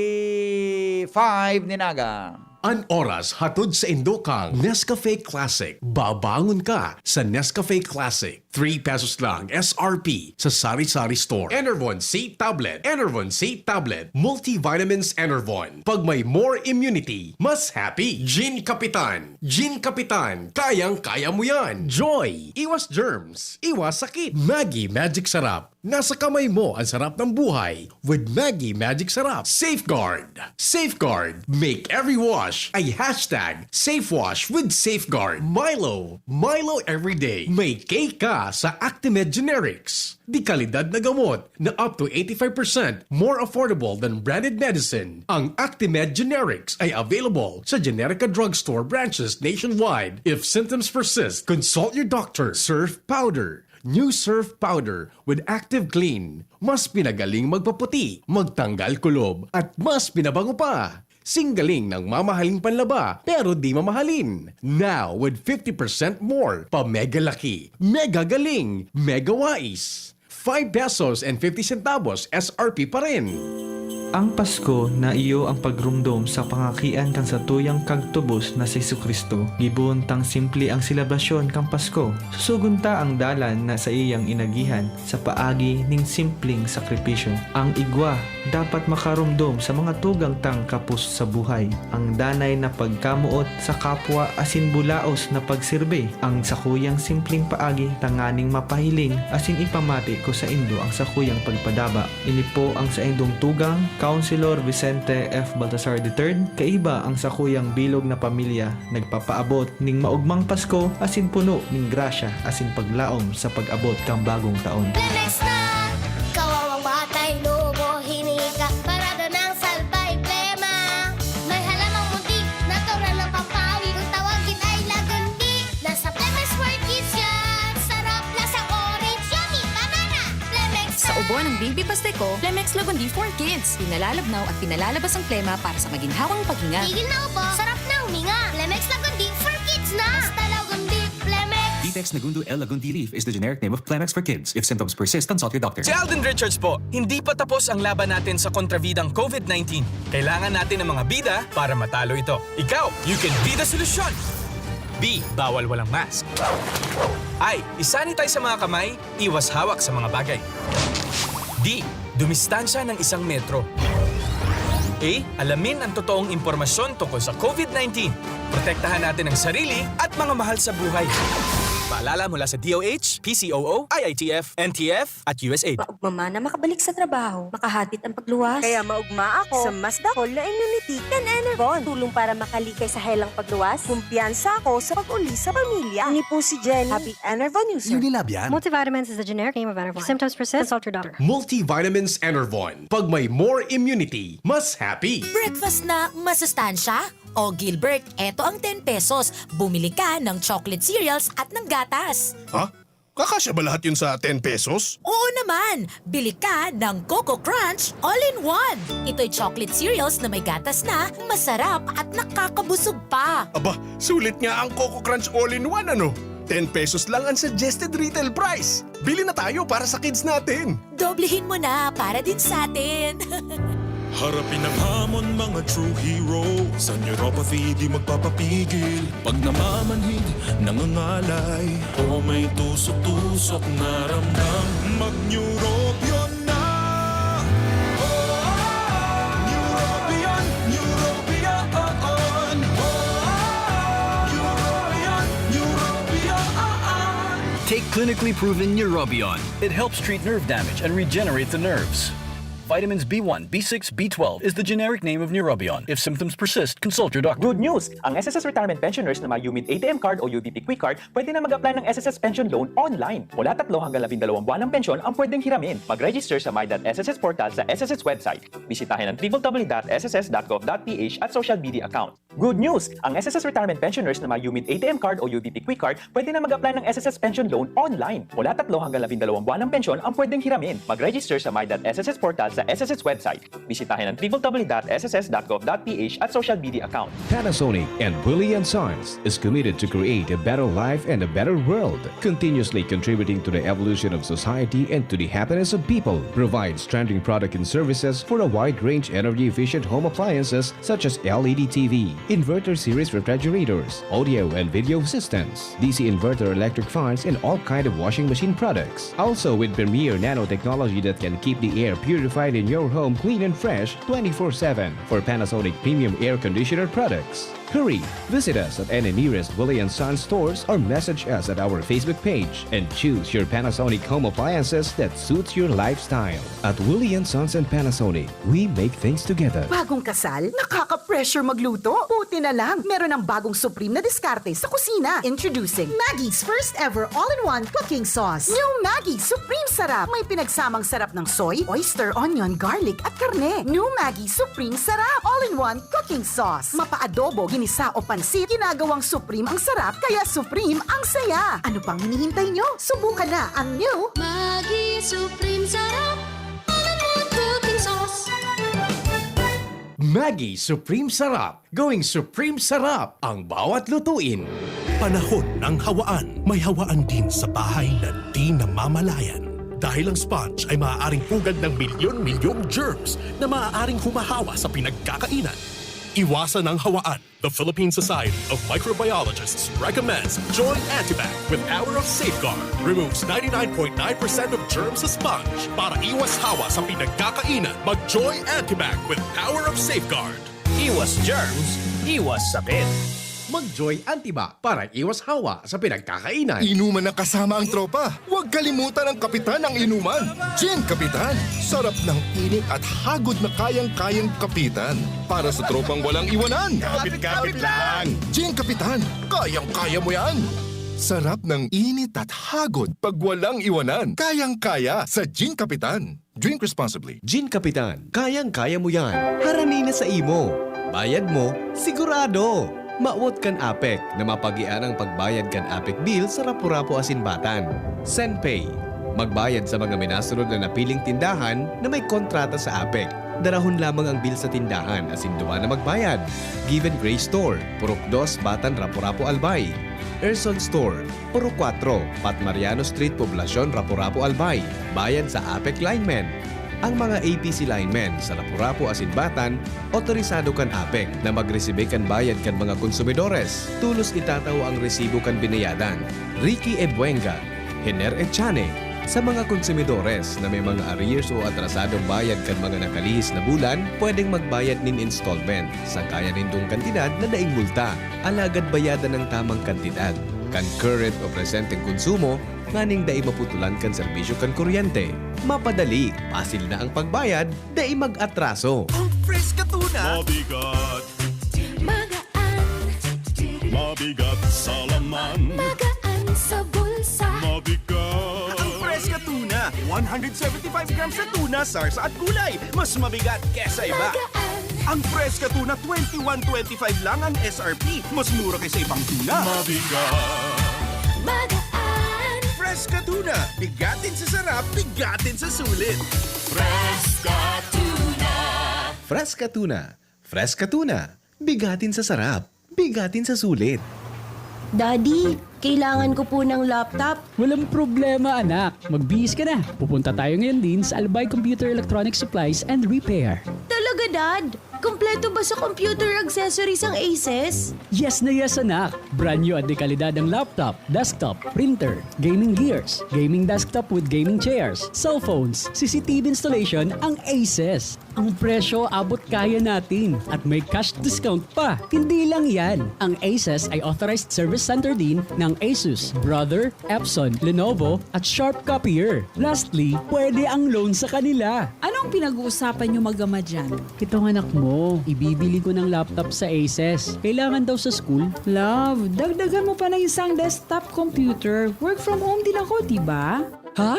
ninaga. An oras hatod sa indokang Nescafe Classic. Babangon ka sa Nescafe Classic. Three pesos lang S R P sa sari-sari store. Enervon C Tablet. Enervon C Tablet. Multivitamins Enervon. Pag may more immunity, mas happy. Gin Kapitan. Gin Kapitan. Kayang-kaya mo yan. Joy. Iwas germs. Iwas sakit. Maggi Magic Sarap. Nasa kamay mo ang sarap ng buhay with Maggi Magic Sarap. Safeguard. Safeguard. Make every wash a hashtag safe wash with Safeguard. Milo. Milo every day. May K ka sa Actimed Generics. De kalidad na gamot na up to eighty-five percent more affordable than branded medicine. Ang Actimed Generics ay available sa Generica Drugstore branches nationwide. If symptoms persist, consult your doctor. Surf Powder. New Surf Powder with Active Clean. Mas pinagaling magpaputi, magtanggal kulob, at mas pinabango pa. Singgaling ng mamahaling panlaba, pero di mamahalin. Now, with fifty percent more, pa-mega laki, mega galing, mega wais. Five pesos and fifty centavos S R P pa rin. Ang Pasko na iyo ang pagromdom sa pangakian kan satuyang Kagtubos na si Jesu-Cristo. Gibohon tang simple ang selebrasyon kan Pasko. Susugon ta ang dalan na saiyang inagihan sa paagi ning simpleng sakripisyo. Ang igwa dapat makaromdom sa mga tugang tang kapos sa buhay. Ang danay na pagkamoot sa kapwa asin bulaos na pagserbi, ang sakuyang simpleng paagi tanganing mapahiling asin ipamati ko saindo ang sakuyang pagpadaba. Ini po ang saindong tugang, Councilor Vicente F. Baltasar the third, kaiba ang sakuyang bilog na pamilya, nagpapaabot ning maogmang Pasko asin puno ning grasya asin paglaom sa pag-abot kan bagong taon. Lemex na! Kawawang batay, lobo, hinika, parada ng salbay, plema. May halamang munti, natural ng pampawi. Kung tawagin ay lagundi, nasa Plemex for Kids yan. Sarap, lasang orange, yummy, banana. Plemex Sa na! Ubo ng Baby Pasteco, Plemex Lagundi for Kids. Pinalalabnaw at pinalalabas ang plema para sa maginhawang paghinga. Tigil na ubo, sarap na huminga. Plemex Lagundi for Kids na! Basta Lagundi, Plemex! Ditex Nagundu L Lagundi Leaf is the generic name of Plemex for Kids. If symptoms persist, consult your doctor. Si Alden Richards po. Hindi pa tapos ang laban natin sa kontrabidang covid nineteen. Kailangan natin ng mga bida para matalo ito. Ikaw, you can be the solution! B. Bawal walang mask. I. I-sanitize sa mga kamay, iwas hawak sa mga bagay. D. Dumistansya ng isang metro. A. Alamin ang totoong impormasyon tungkol sa covid nineteen. Protektahan natin ang sarili at mga mahal sa buhay. Paalala mula sa D O H, P C O O, I I T F, N T F, at U S A I D. Maugma man na makabalik sa trabaho, makahatit ang pagluwas. Kaya maugma ako sa mas dakol na immunity kan Enervon. Tulong para makalikay sa helang pagluwas. Kumpiyansa ako sa pag-uli sa pamilya. Ini po si Jenny. Happy Enervon user. Unilab yan. Multivitamins is the generic name of Enervon. If symptoms persist, consult your doctor. Multivitamins Enervon. Pag may more immunity, mas happy. Breakfast na masustansya? O Gilbert, eto ang ten pesos. Bumili ka ng chocolate cereals at ng gatas. Ha? Kakasya ba lahat yun sa ten pesos? Oo naman! Bili ka ng Coco Crunch All-in-One. Ito'y chocolate cereals na may gatas na, masarap at nakakabusog pa. Aba, sulit nga ang Coco Crunch All-in-One, ano? Ten pesos lang ang suggested retail price. Bili na tayo para sa kids natin. Doblehin mo na para din sa atin. Harapin ang hamon, mga true hero. Sa neuropathy, di magpapapigil. Pag namamanhid, nangangalay, o may tusok-tusok na ramdam, mag-Neurobion na! Neurobion, Neurobion, Neurobion, Neurobion. Take clinically proven Neurobion. It helps treat nerve damage and regenerate the nerves. Vitamins B one, B six, B twelve is the generic name of Neurobion. If symptoms persist, consult your doctor. Good news! Ang S S S Retirement Pensioners na may UMID A T M card o U B P Quick Card pwede na mag-apply ng S S S Pension Loan online. Mula tatlo hanggang labindalawang buwan ng pensyon ang pwedeng hiramin. Mag-register sa my dot S S S portal sa S S S website. Bisitahin ang w w w dot s s s dot gov dot p h at social media account. Good news! Ang S S S Retirement Pensioners na may UMID A T M card o U B P Quick Card pwede na mag-apply ng S S S Pension Loan online. Mula tatlo hanggang labindalawang buwan ng pensyon ang pwedeng hiramin. Mag-register sa my dot S S S portal sa S S S website. Bisitahin ang w w w dot s s s dot gov dot p h at social media account. Panasonic and Willie and Sons is committed to create a better life and a better world, continuously contributing to the evolution of society and to the happiness of people. Provides trending product and services for a wide range energy-efficient home appliances such as L E D T V, inverter series refrigerators, audio and video systems, D C inverter electric fans, and all kind of washing machine products. Also with premier nanotechnology that can keep the air purified in your home clean and fresh twenty-four seven for Panasonic premium air conditioner products. Hurry! Visit us at any nearest Willie and Sons stores or message us at our Facebook page and choose your Panasonic home appliances that suits your lifestyle. At Willie and Sons and Panasonic, we make things together. Bagong kasal? Nakaka-pressure magluto? Buti na lang, meron ang bagong Supreme na diskarte sa kusina. Introducing Maggi's first ever all-in-one cooking sauce. New Maggi Supreme Sarap. May pinagsamang sarap ng soy, oyster, onion, garlic at karne. New Maggi Supreme Sarap. All-in-one cooking sauce. Mapa-adobo, ginisa o pansit, ginagawang Supreme ang sarap, kaya Supreme ang saya. Ano pang hinihintay nyo? Subukan na ang new Maggi Supreme Sarap. All-in-one cooking sauce. Maggi Supreme Sarap. Gawing Supreme Sarap ang bawat lutuin. Panahon ng hawaan. May hawaan din sa bahay na di namamalayan. Dahil ang sponge ay maaaring pugad ng milyon-milyong germs na maaaring humahawa sa pinagkakainan. Iwasan ang hawaan. The Philippine Society of Microbiologists recommends Joy Antibac with power of safeguard. Removes ninety-nine point nine percent of germs sa sponge. Para iwas hawa sa pinagkakainan, mag-Joy Antibac with power of safeguard. Iwas germs, iwas sakit. Mag-Joy Antibac para iwas hawa sa pinagkakainan. Inuman na kasama ang tropa. Huwag kalimutan ang kapitan ng inuman. Gin Kapitan. Sarap ng init at hagod na kayang-kayang kapitan. Para sa tropang walang iwanan. Kapit-kapit lang. Gin Kapitan. Kayang-kaya mo yan. Sarap ng init at hagod pag walang iwanan. Kayang-kaya sa Gin Kapitan. Drink responsibly. Gin Kapitan, kayang-kaya mo yan. Harani na sa imo. Bayad mo, sigurado! Mawot kan APEC na mapagian ang pagbayad kan APEC bill sa Rapu-Rapu asin Batan. SenPay. Magbayad sa mga minasunod na napiling tindahan na may kontrata sa APEC. Darahon lamang ang bill sa tindahan asin duman na magbayad. Given Grace Store, Purok dos, Batan, Rapu-Rapu, Albay. Erson Store, Purok kwatro, Pat Mariano Street, Poblacion, Rapu-Rapu, Albay. Bayad sa APEC linemen. Ang mga A P C linemen sa Rapu-Rapu asin Batan, otorisado kan APEC na magresibe kan bayad kan mga konsumidores. Tolos itatawo ang resibo kan binayadan. Ricky Ebuenga, Hener Echane. Sa mga konsumidores na may mga arrears o atrasadong bayad kan mga nakalihis na bulan, pwedeng magbayad nin installment sa kaya nindong kantidad na daing multa. Alagad bayadan ang tamang kantidad kan current o presenteng konsumo nganing dai maputulan kan serbisyo kan kuryente. Mapadali, pasil na ang pagbayad, dai mag-atraso. Ang fresh ka tuna. Mabigat. Magaan. Mabigat sa laman. Magaan sa bulsa. Mabigat. Ang fresh ka tuna. one hundred seventy-five grams na tuna, sarsa at gulay. Mas mabigat kesa iba. Magaan. Ang fresh ka tuna, twenty-one twenty-five lang ang S R P. Mas mura kaysa ibang tuna. Mabigat. Magaan. Fresh ka tuna. Bigatin sa sarap, bigatin sa sulit. Fresh ka tuna. Fresh ka tuna. Fresh ka tuna. Bigatin sa sarap. Bigatin sa sulit. Daddy, kailangan ko po ng laptop. Walang problema, anak. Magbihis ka na. Pupunta tayo ngayon din sa Albay Computer Electronic Supplies and Repair. Tuloy Aga, Dad! Kompleto ba sa computer accessories ang Aces? Yes na yes, anak! Brand new at de kalidad ang laptop, desktop, printer, gaming gears, gaming desktop with gaming chairs, cellphones, C C T V installation ang Aces. Ang presyo abot kaya natin at may cash discount pa. Hindi lang yan, ang Aces ay authorized service center din ng Asus, Brother, Epson, Lenovo at Sharp Copier. Lastly, pwede ang loan sa kanila. Anong pinag-uusapan nyo mag-ama dyan? Itong anak mo, ibibili ko ng laptop sa Aces. Kailangan daw sa school. Love, dagdagan mo pa ng isang desktop computer. Work from home din ako, di ba? Ha?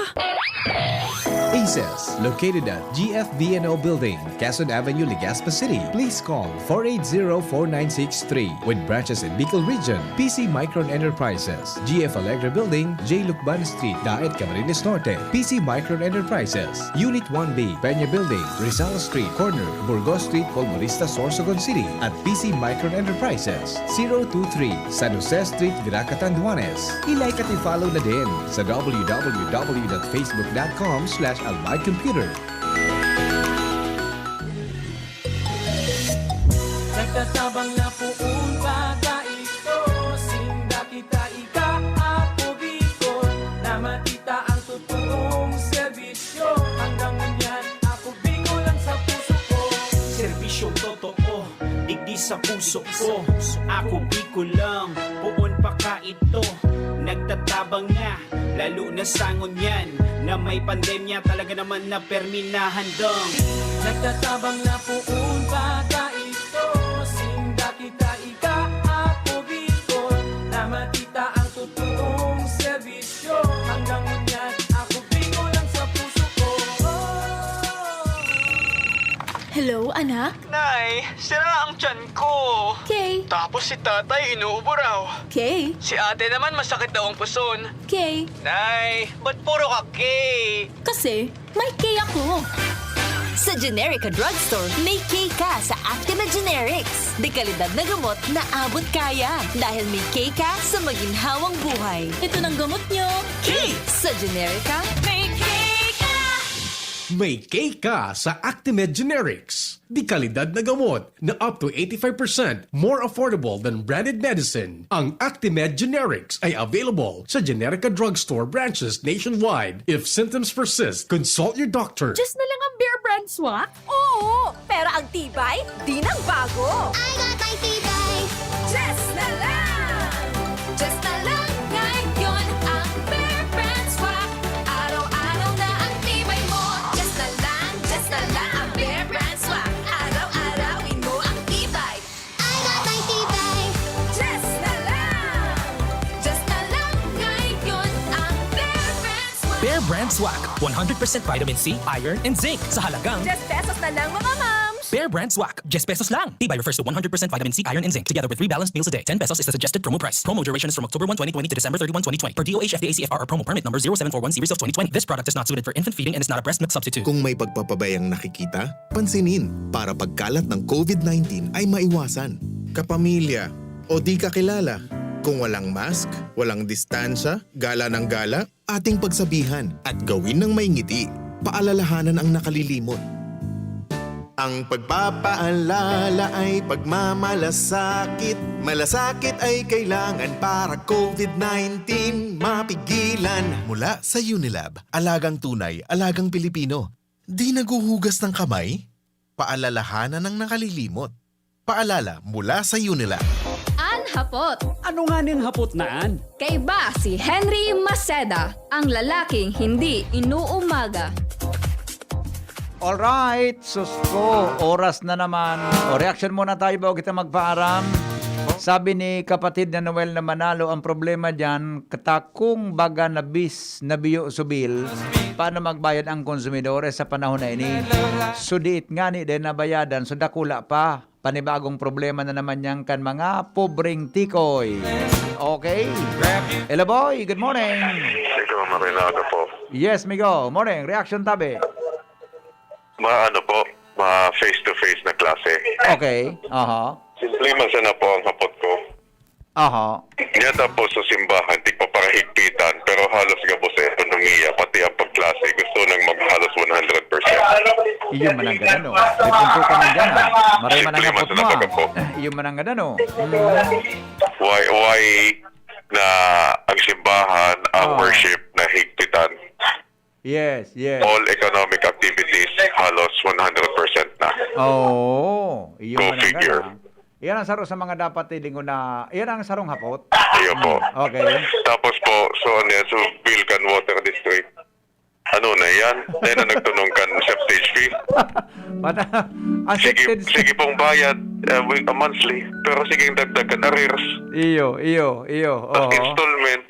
Aces, located at G F V N O Building, Quezon Avenue, Legazpi City. Please call four eight zero four nine six three. With branches in Bicol Region, P C Micron Enterprises, G F Allegra Building, J Lucban Street, Daet, Camarines Norte. P C Micron Enterprises, Unit one B, Peña Building, Rizal Street, corner, Burgos Street, Polvorista, Sorsogon City, at P C Micron Enterprises, zero two three, San Jose Street, Virac, Catanduanes. I-like at i-follow na din sa W W W dot facebook dot com slash albay computer. Nagtatabang na poon pa kaito, sinda kita ika, Apo Bicol, na matita ang totoong serbisyo. Hanggang ngunyan, Apo Bicol ang sa puso ko. Serbisyong totoo, digdi sa puso ko. Ako Bicol lang, poon pa kaito. Nagtatabang na, lalo na sa ngunyan na may pandemya, talaga naman na permi na handang. Nagtatabang na poon pa kaito, sinda kita ika, Apo Bicol, na matita ang totoong serbisyo. Hanggang ngunyan, Apo Bicol ang sa puso ko. Hello, anak? Nay, sira ang tiyan ko. Okay. Tapos si tatay inuubo raw. Okay. Si ate naman masakit daw ang puson. Okay. Nay, ba't puro ka K? Kasi may K ako. Sa Generica Drugstore, may K ka sa Actimed Generics. De kalidad na gamot na abot kaya. Dahil may K ka sa maginhawang buhay. Ito nang gamot nyo. K! Sa Generica, may K ka! May K ka sa Actimed Generics. De kalidad na gamot na up to eighty-five percent more affordable than branded medicine. Ang Actimed Generics ay available sa Generica Drugstore branches nationwide. If symptoms persist, consult your doctor. Just na lang ang Bear Brand Swak? Oo, pero ang tibay, di nang bago. I got my tibay. Just na lang! Just na lang ngayon ang Bear Brand Swak. Araw-araw na ang tibay mo. Just na lang, just na lang ang Bear Brand Swak. Araw-arawin mo ang tibay. I got my tibay. Just na lang. Just na lang ngayon ang Bear Brand Swak. Bear Brand Swak, one hundred percent vitamin C, iron, and zinc sa halagang Just pesos na lang, mga mams! Bear Brand Swak, just pesos lang. Tibay refers to one hundred percent vitamin C, iron, and zinc, together with three balanced meals a day. Ten pesos is the suggested promo price. Promo duration is from October one, twenty twenty to December thirty-one, twenty twenty, per D O H F D A C F R or promo permit number zero seven four one series of twenty twenty. This product is not suited for infant feeding and is not a breast milk substitute. Kung may pagpapabayang nakikita, para pagkalat ng COVID nineteen ay maiwasan. Kapamilya o di kakilala, kung walang mask, walang distansya, gala ng gala, ating pagsabihan at gawin ng may ngiti. Paalalahanan ang nakalilimot. Ang pagpapaalala ay pagmamalasakit. Malasakit ay kailangan para COVID nineteen mapigilan. Mula sa Unilab, alagang tunay, alagang Pilipino. Di naghuhugas ng kamay? Paalalahanan ang nakalilimot. Paalala mula sa Unilab. An hapot. Ano nga ning hapot na an? Kaiba si Henry Maceda, ang lalaking hindi inuumaga. Alright, sus ko, oras na naman. O, reaction muna tayo bago kita magpaaram. Sabi ni kapatid na Noel na Manalo, ang problema dyan, katakong baga na bis, na biyo subil, paano magbayad ang konsumidores sa panahon na ini? Sudiit ngani, dahil nabayadan, so dakula pa. Panibagong problema na naman yan kan mga pobreng tikoy. Okay? Hello, boy. Good morning. Ito, Marinado po. Yes, migo. Morning. Reaction tabi. Ma, ano po? Ma face-to-face na klase. Okay. Aha. Simple man sana po ang hapot ko. Aha. Niya tapos sa simbahan, tigpaparahigpitan, pero halos gabos sa ekonomiya, pati ang pagklase, gusto nang maghalos one hundred percent. Iyo man ang gadano. May punto ka man dyan, ah. Maray man ang Simple man hapot sa mo, ah. Nagkakapo. Iyo man ang gadano. Mm. Why, why na ang simbahan, ang Oh. worship na higpitan? Yes, yes. All economic activities halos one hundred percent na. Oo, iyo Go man ang figure. gadano. Yan ang saro sa mga dapat tilingon na, yan ang sarong hapot. Iyo po. Mm, okay. Tapos po, so ano yan? So, Bilcan Water District. Ano na yan? Yan ang nagtunong kan septage fee. Mata, ang Sige, septage sige pong bayad, uh, week, uh, monthly. Pero sige, dagdagan arrears. Iyo, iyo, iyo. Tapos Oho. installment.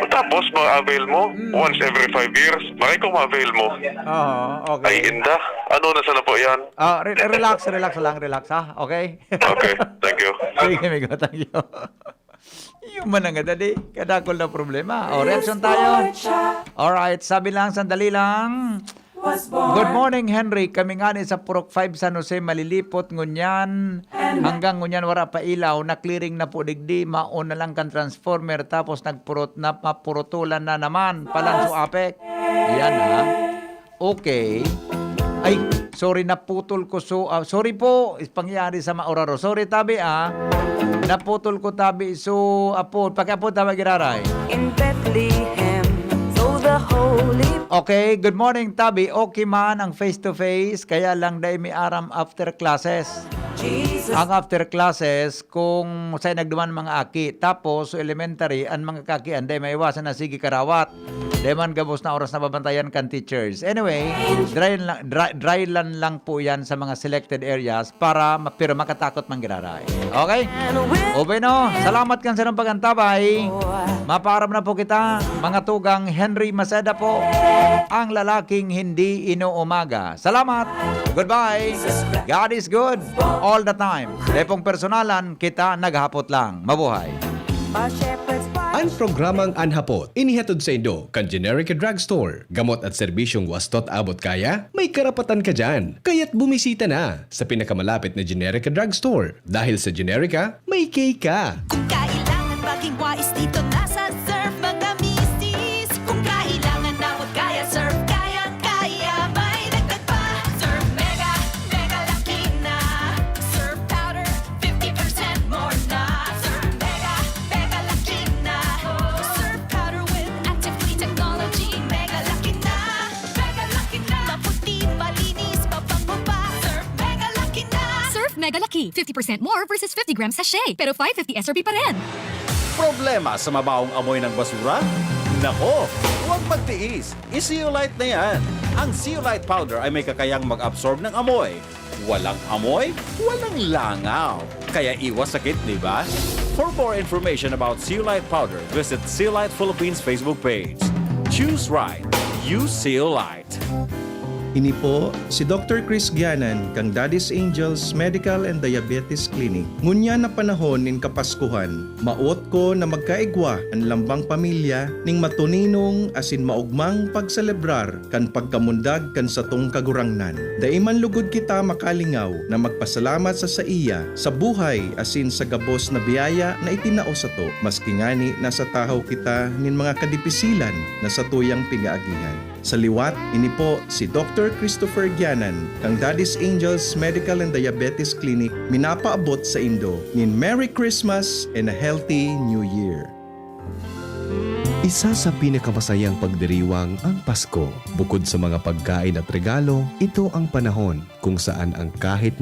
Tapos, ma-avail mo Mm. once every five years. Maray kung ma-avail mo. Oho, okay. Ay, inda. Ano na sana po yan? Ah, re-, relax, relax lang, relax, ha? Okay? Okay, thank you. Sige, amigo, thank you. Iyo man ang gadadi. Kadakol na problema. O, reaksyon tayo. Alright, sabi lang, sandali lang. Good morning, Henry. Kami ngani sa Purok five, San Jose, malilipot ngunyan. Hanggang ngunyan, wara pa ilaw. Na-clearing na po digdi. Maon na lang kan transformer. Tapos nagpurot na, mapurutulan na naman. Palanso Apek. Yan, ha? Okay. Ay, sorry, naputol ko. So, ah, sorry po. Pangyari sa maoraro. Sorry, tabi, ah. Naputol ko, tabi. So, apo, pakiapo, tabi, giraray. In Bethlehem, so the holy Okay, good morning, tabi. Okay man ang face-to-face, kaya lang dai mi aram after classes. Jesus. Ang after classes, kung sa'y nagduman mga aki. Tapos, sa elementary, ang mga kaki, anday maiwasan na sige karawat. Dai man gabos na oras na babantayan kan teachers. Anyway, dry, la-, dry, dry land lang po yan sa mga selected areas para ma-, pero makatakot man giraray. Okay? O bueno, salamat kan sarong pag-antabay. Mapaaram na po kita, mga tugang. Henry Maceda po, ang lalaking hindi inuumaga. Salamat. Goodbye. God is good all the time. Dai pong personalan, kita naghapot lang. Mabuhay. An programang An Hapot, inihatod saindo kan Generica Drugstore. Gamot at serbisyong wastot abot kaya? May karapatan ka diyan. Kaya't bumisita na sa pinakamalapit na Generica Drugstore. Dahil sa Generica, may K ka. Kung kailangan maging wais, dito na sa Surf, mga misis. Kung kailangan abot kaya, Surf, kayang-kaya. May dagdag pa, Surf Mega, Mega Laki na. Surf Powder, fifty percent more na. Surf Mega, Mega Laki na. Surf Powder with active clean technology. Mega Laki na, Mega Laki na. Maputi, malinis, mabango pa. Surf Mega Laki na. Surf Mega Laki, fifty percent more versus fifty gram sachet, pero five fifty S R P pa rin. Problema sa mabahong amoy ng basura? Nako, huwag magtiis. I-Zeolite na yan. Ang Zeolite powder ay may kakayang mag-absorb ng amoy. Walang amoy, walang langaw. Kaya iwas sakit, di ba? For more information about Zeolite powder, visit Zeolite Philippines Facebook page. Choose right. Use Zeolite. Ini po si Doktor Chris Gianan kan Daddy's Angels Medical and Diabetes Clinic. Ngunyan na panahon nin Kapaskuhan, mawot ko na magkaigwa an lambang pamilya ning matuninong asin maogmang pagselebrar kan pagkamundag kan satong Kagurangnan. Dai man lugod kita makalingaw na magpasalamat sa saiya sa buhay asin sa gabos na biyaya na itinao sato, maski ngani nasa tahaw kita nin mga kadipisilan na satuyang pigaagihan. Sa liwat, ini po si Doktor Christopher Gianan kan Daddy's Angels Medical and Diabetes Clinic minapaabot saindo nin Merry Christmas and a Healthy New Year. Isa sa pinakamasayang pagdiriwang ang Pasko. Bukod sa mga pagkain at regalo, ito ang panahon kung saan ang kahit na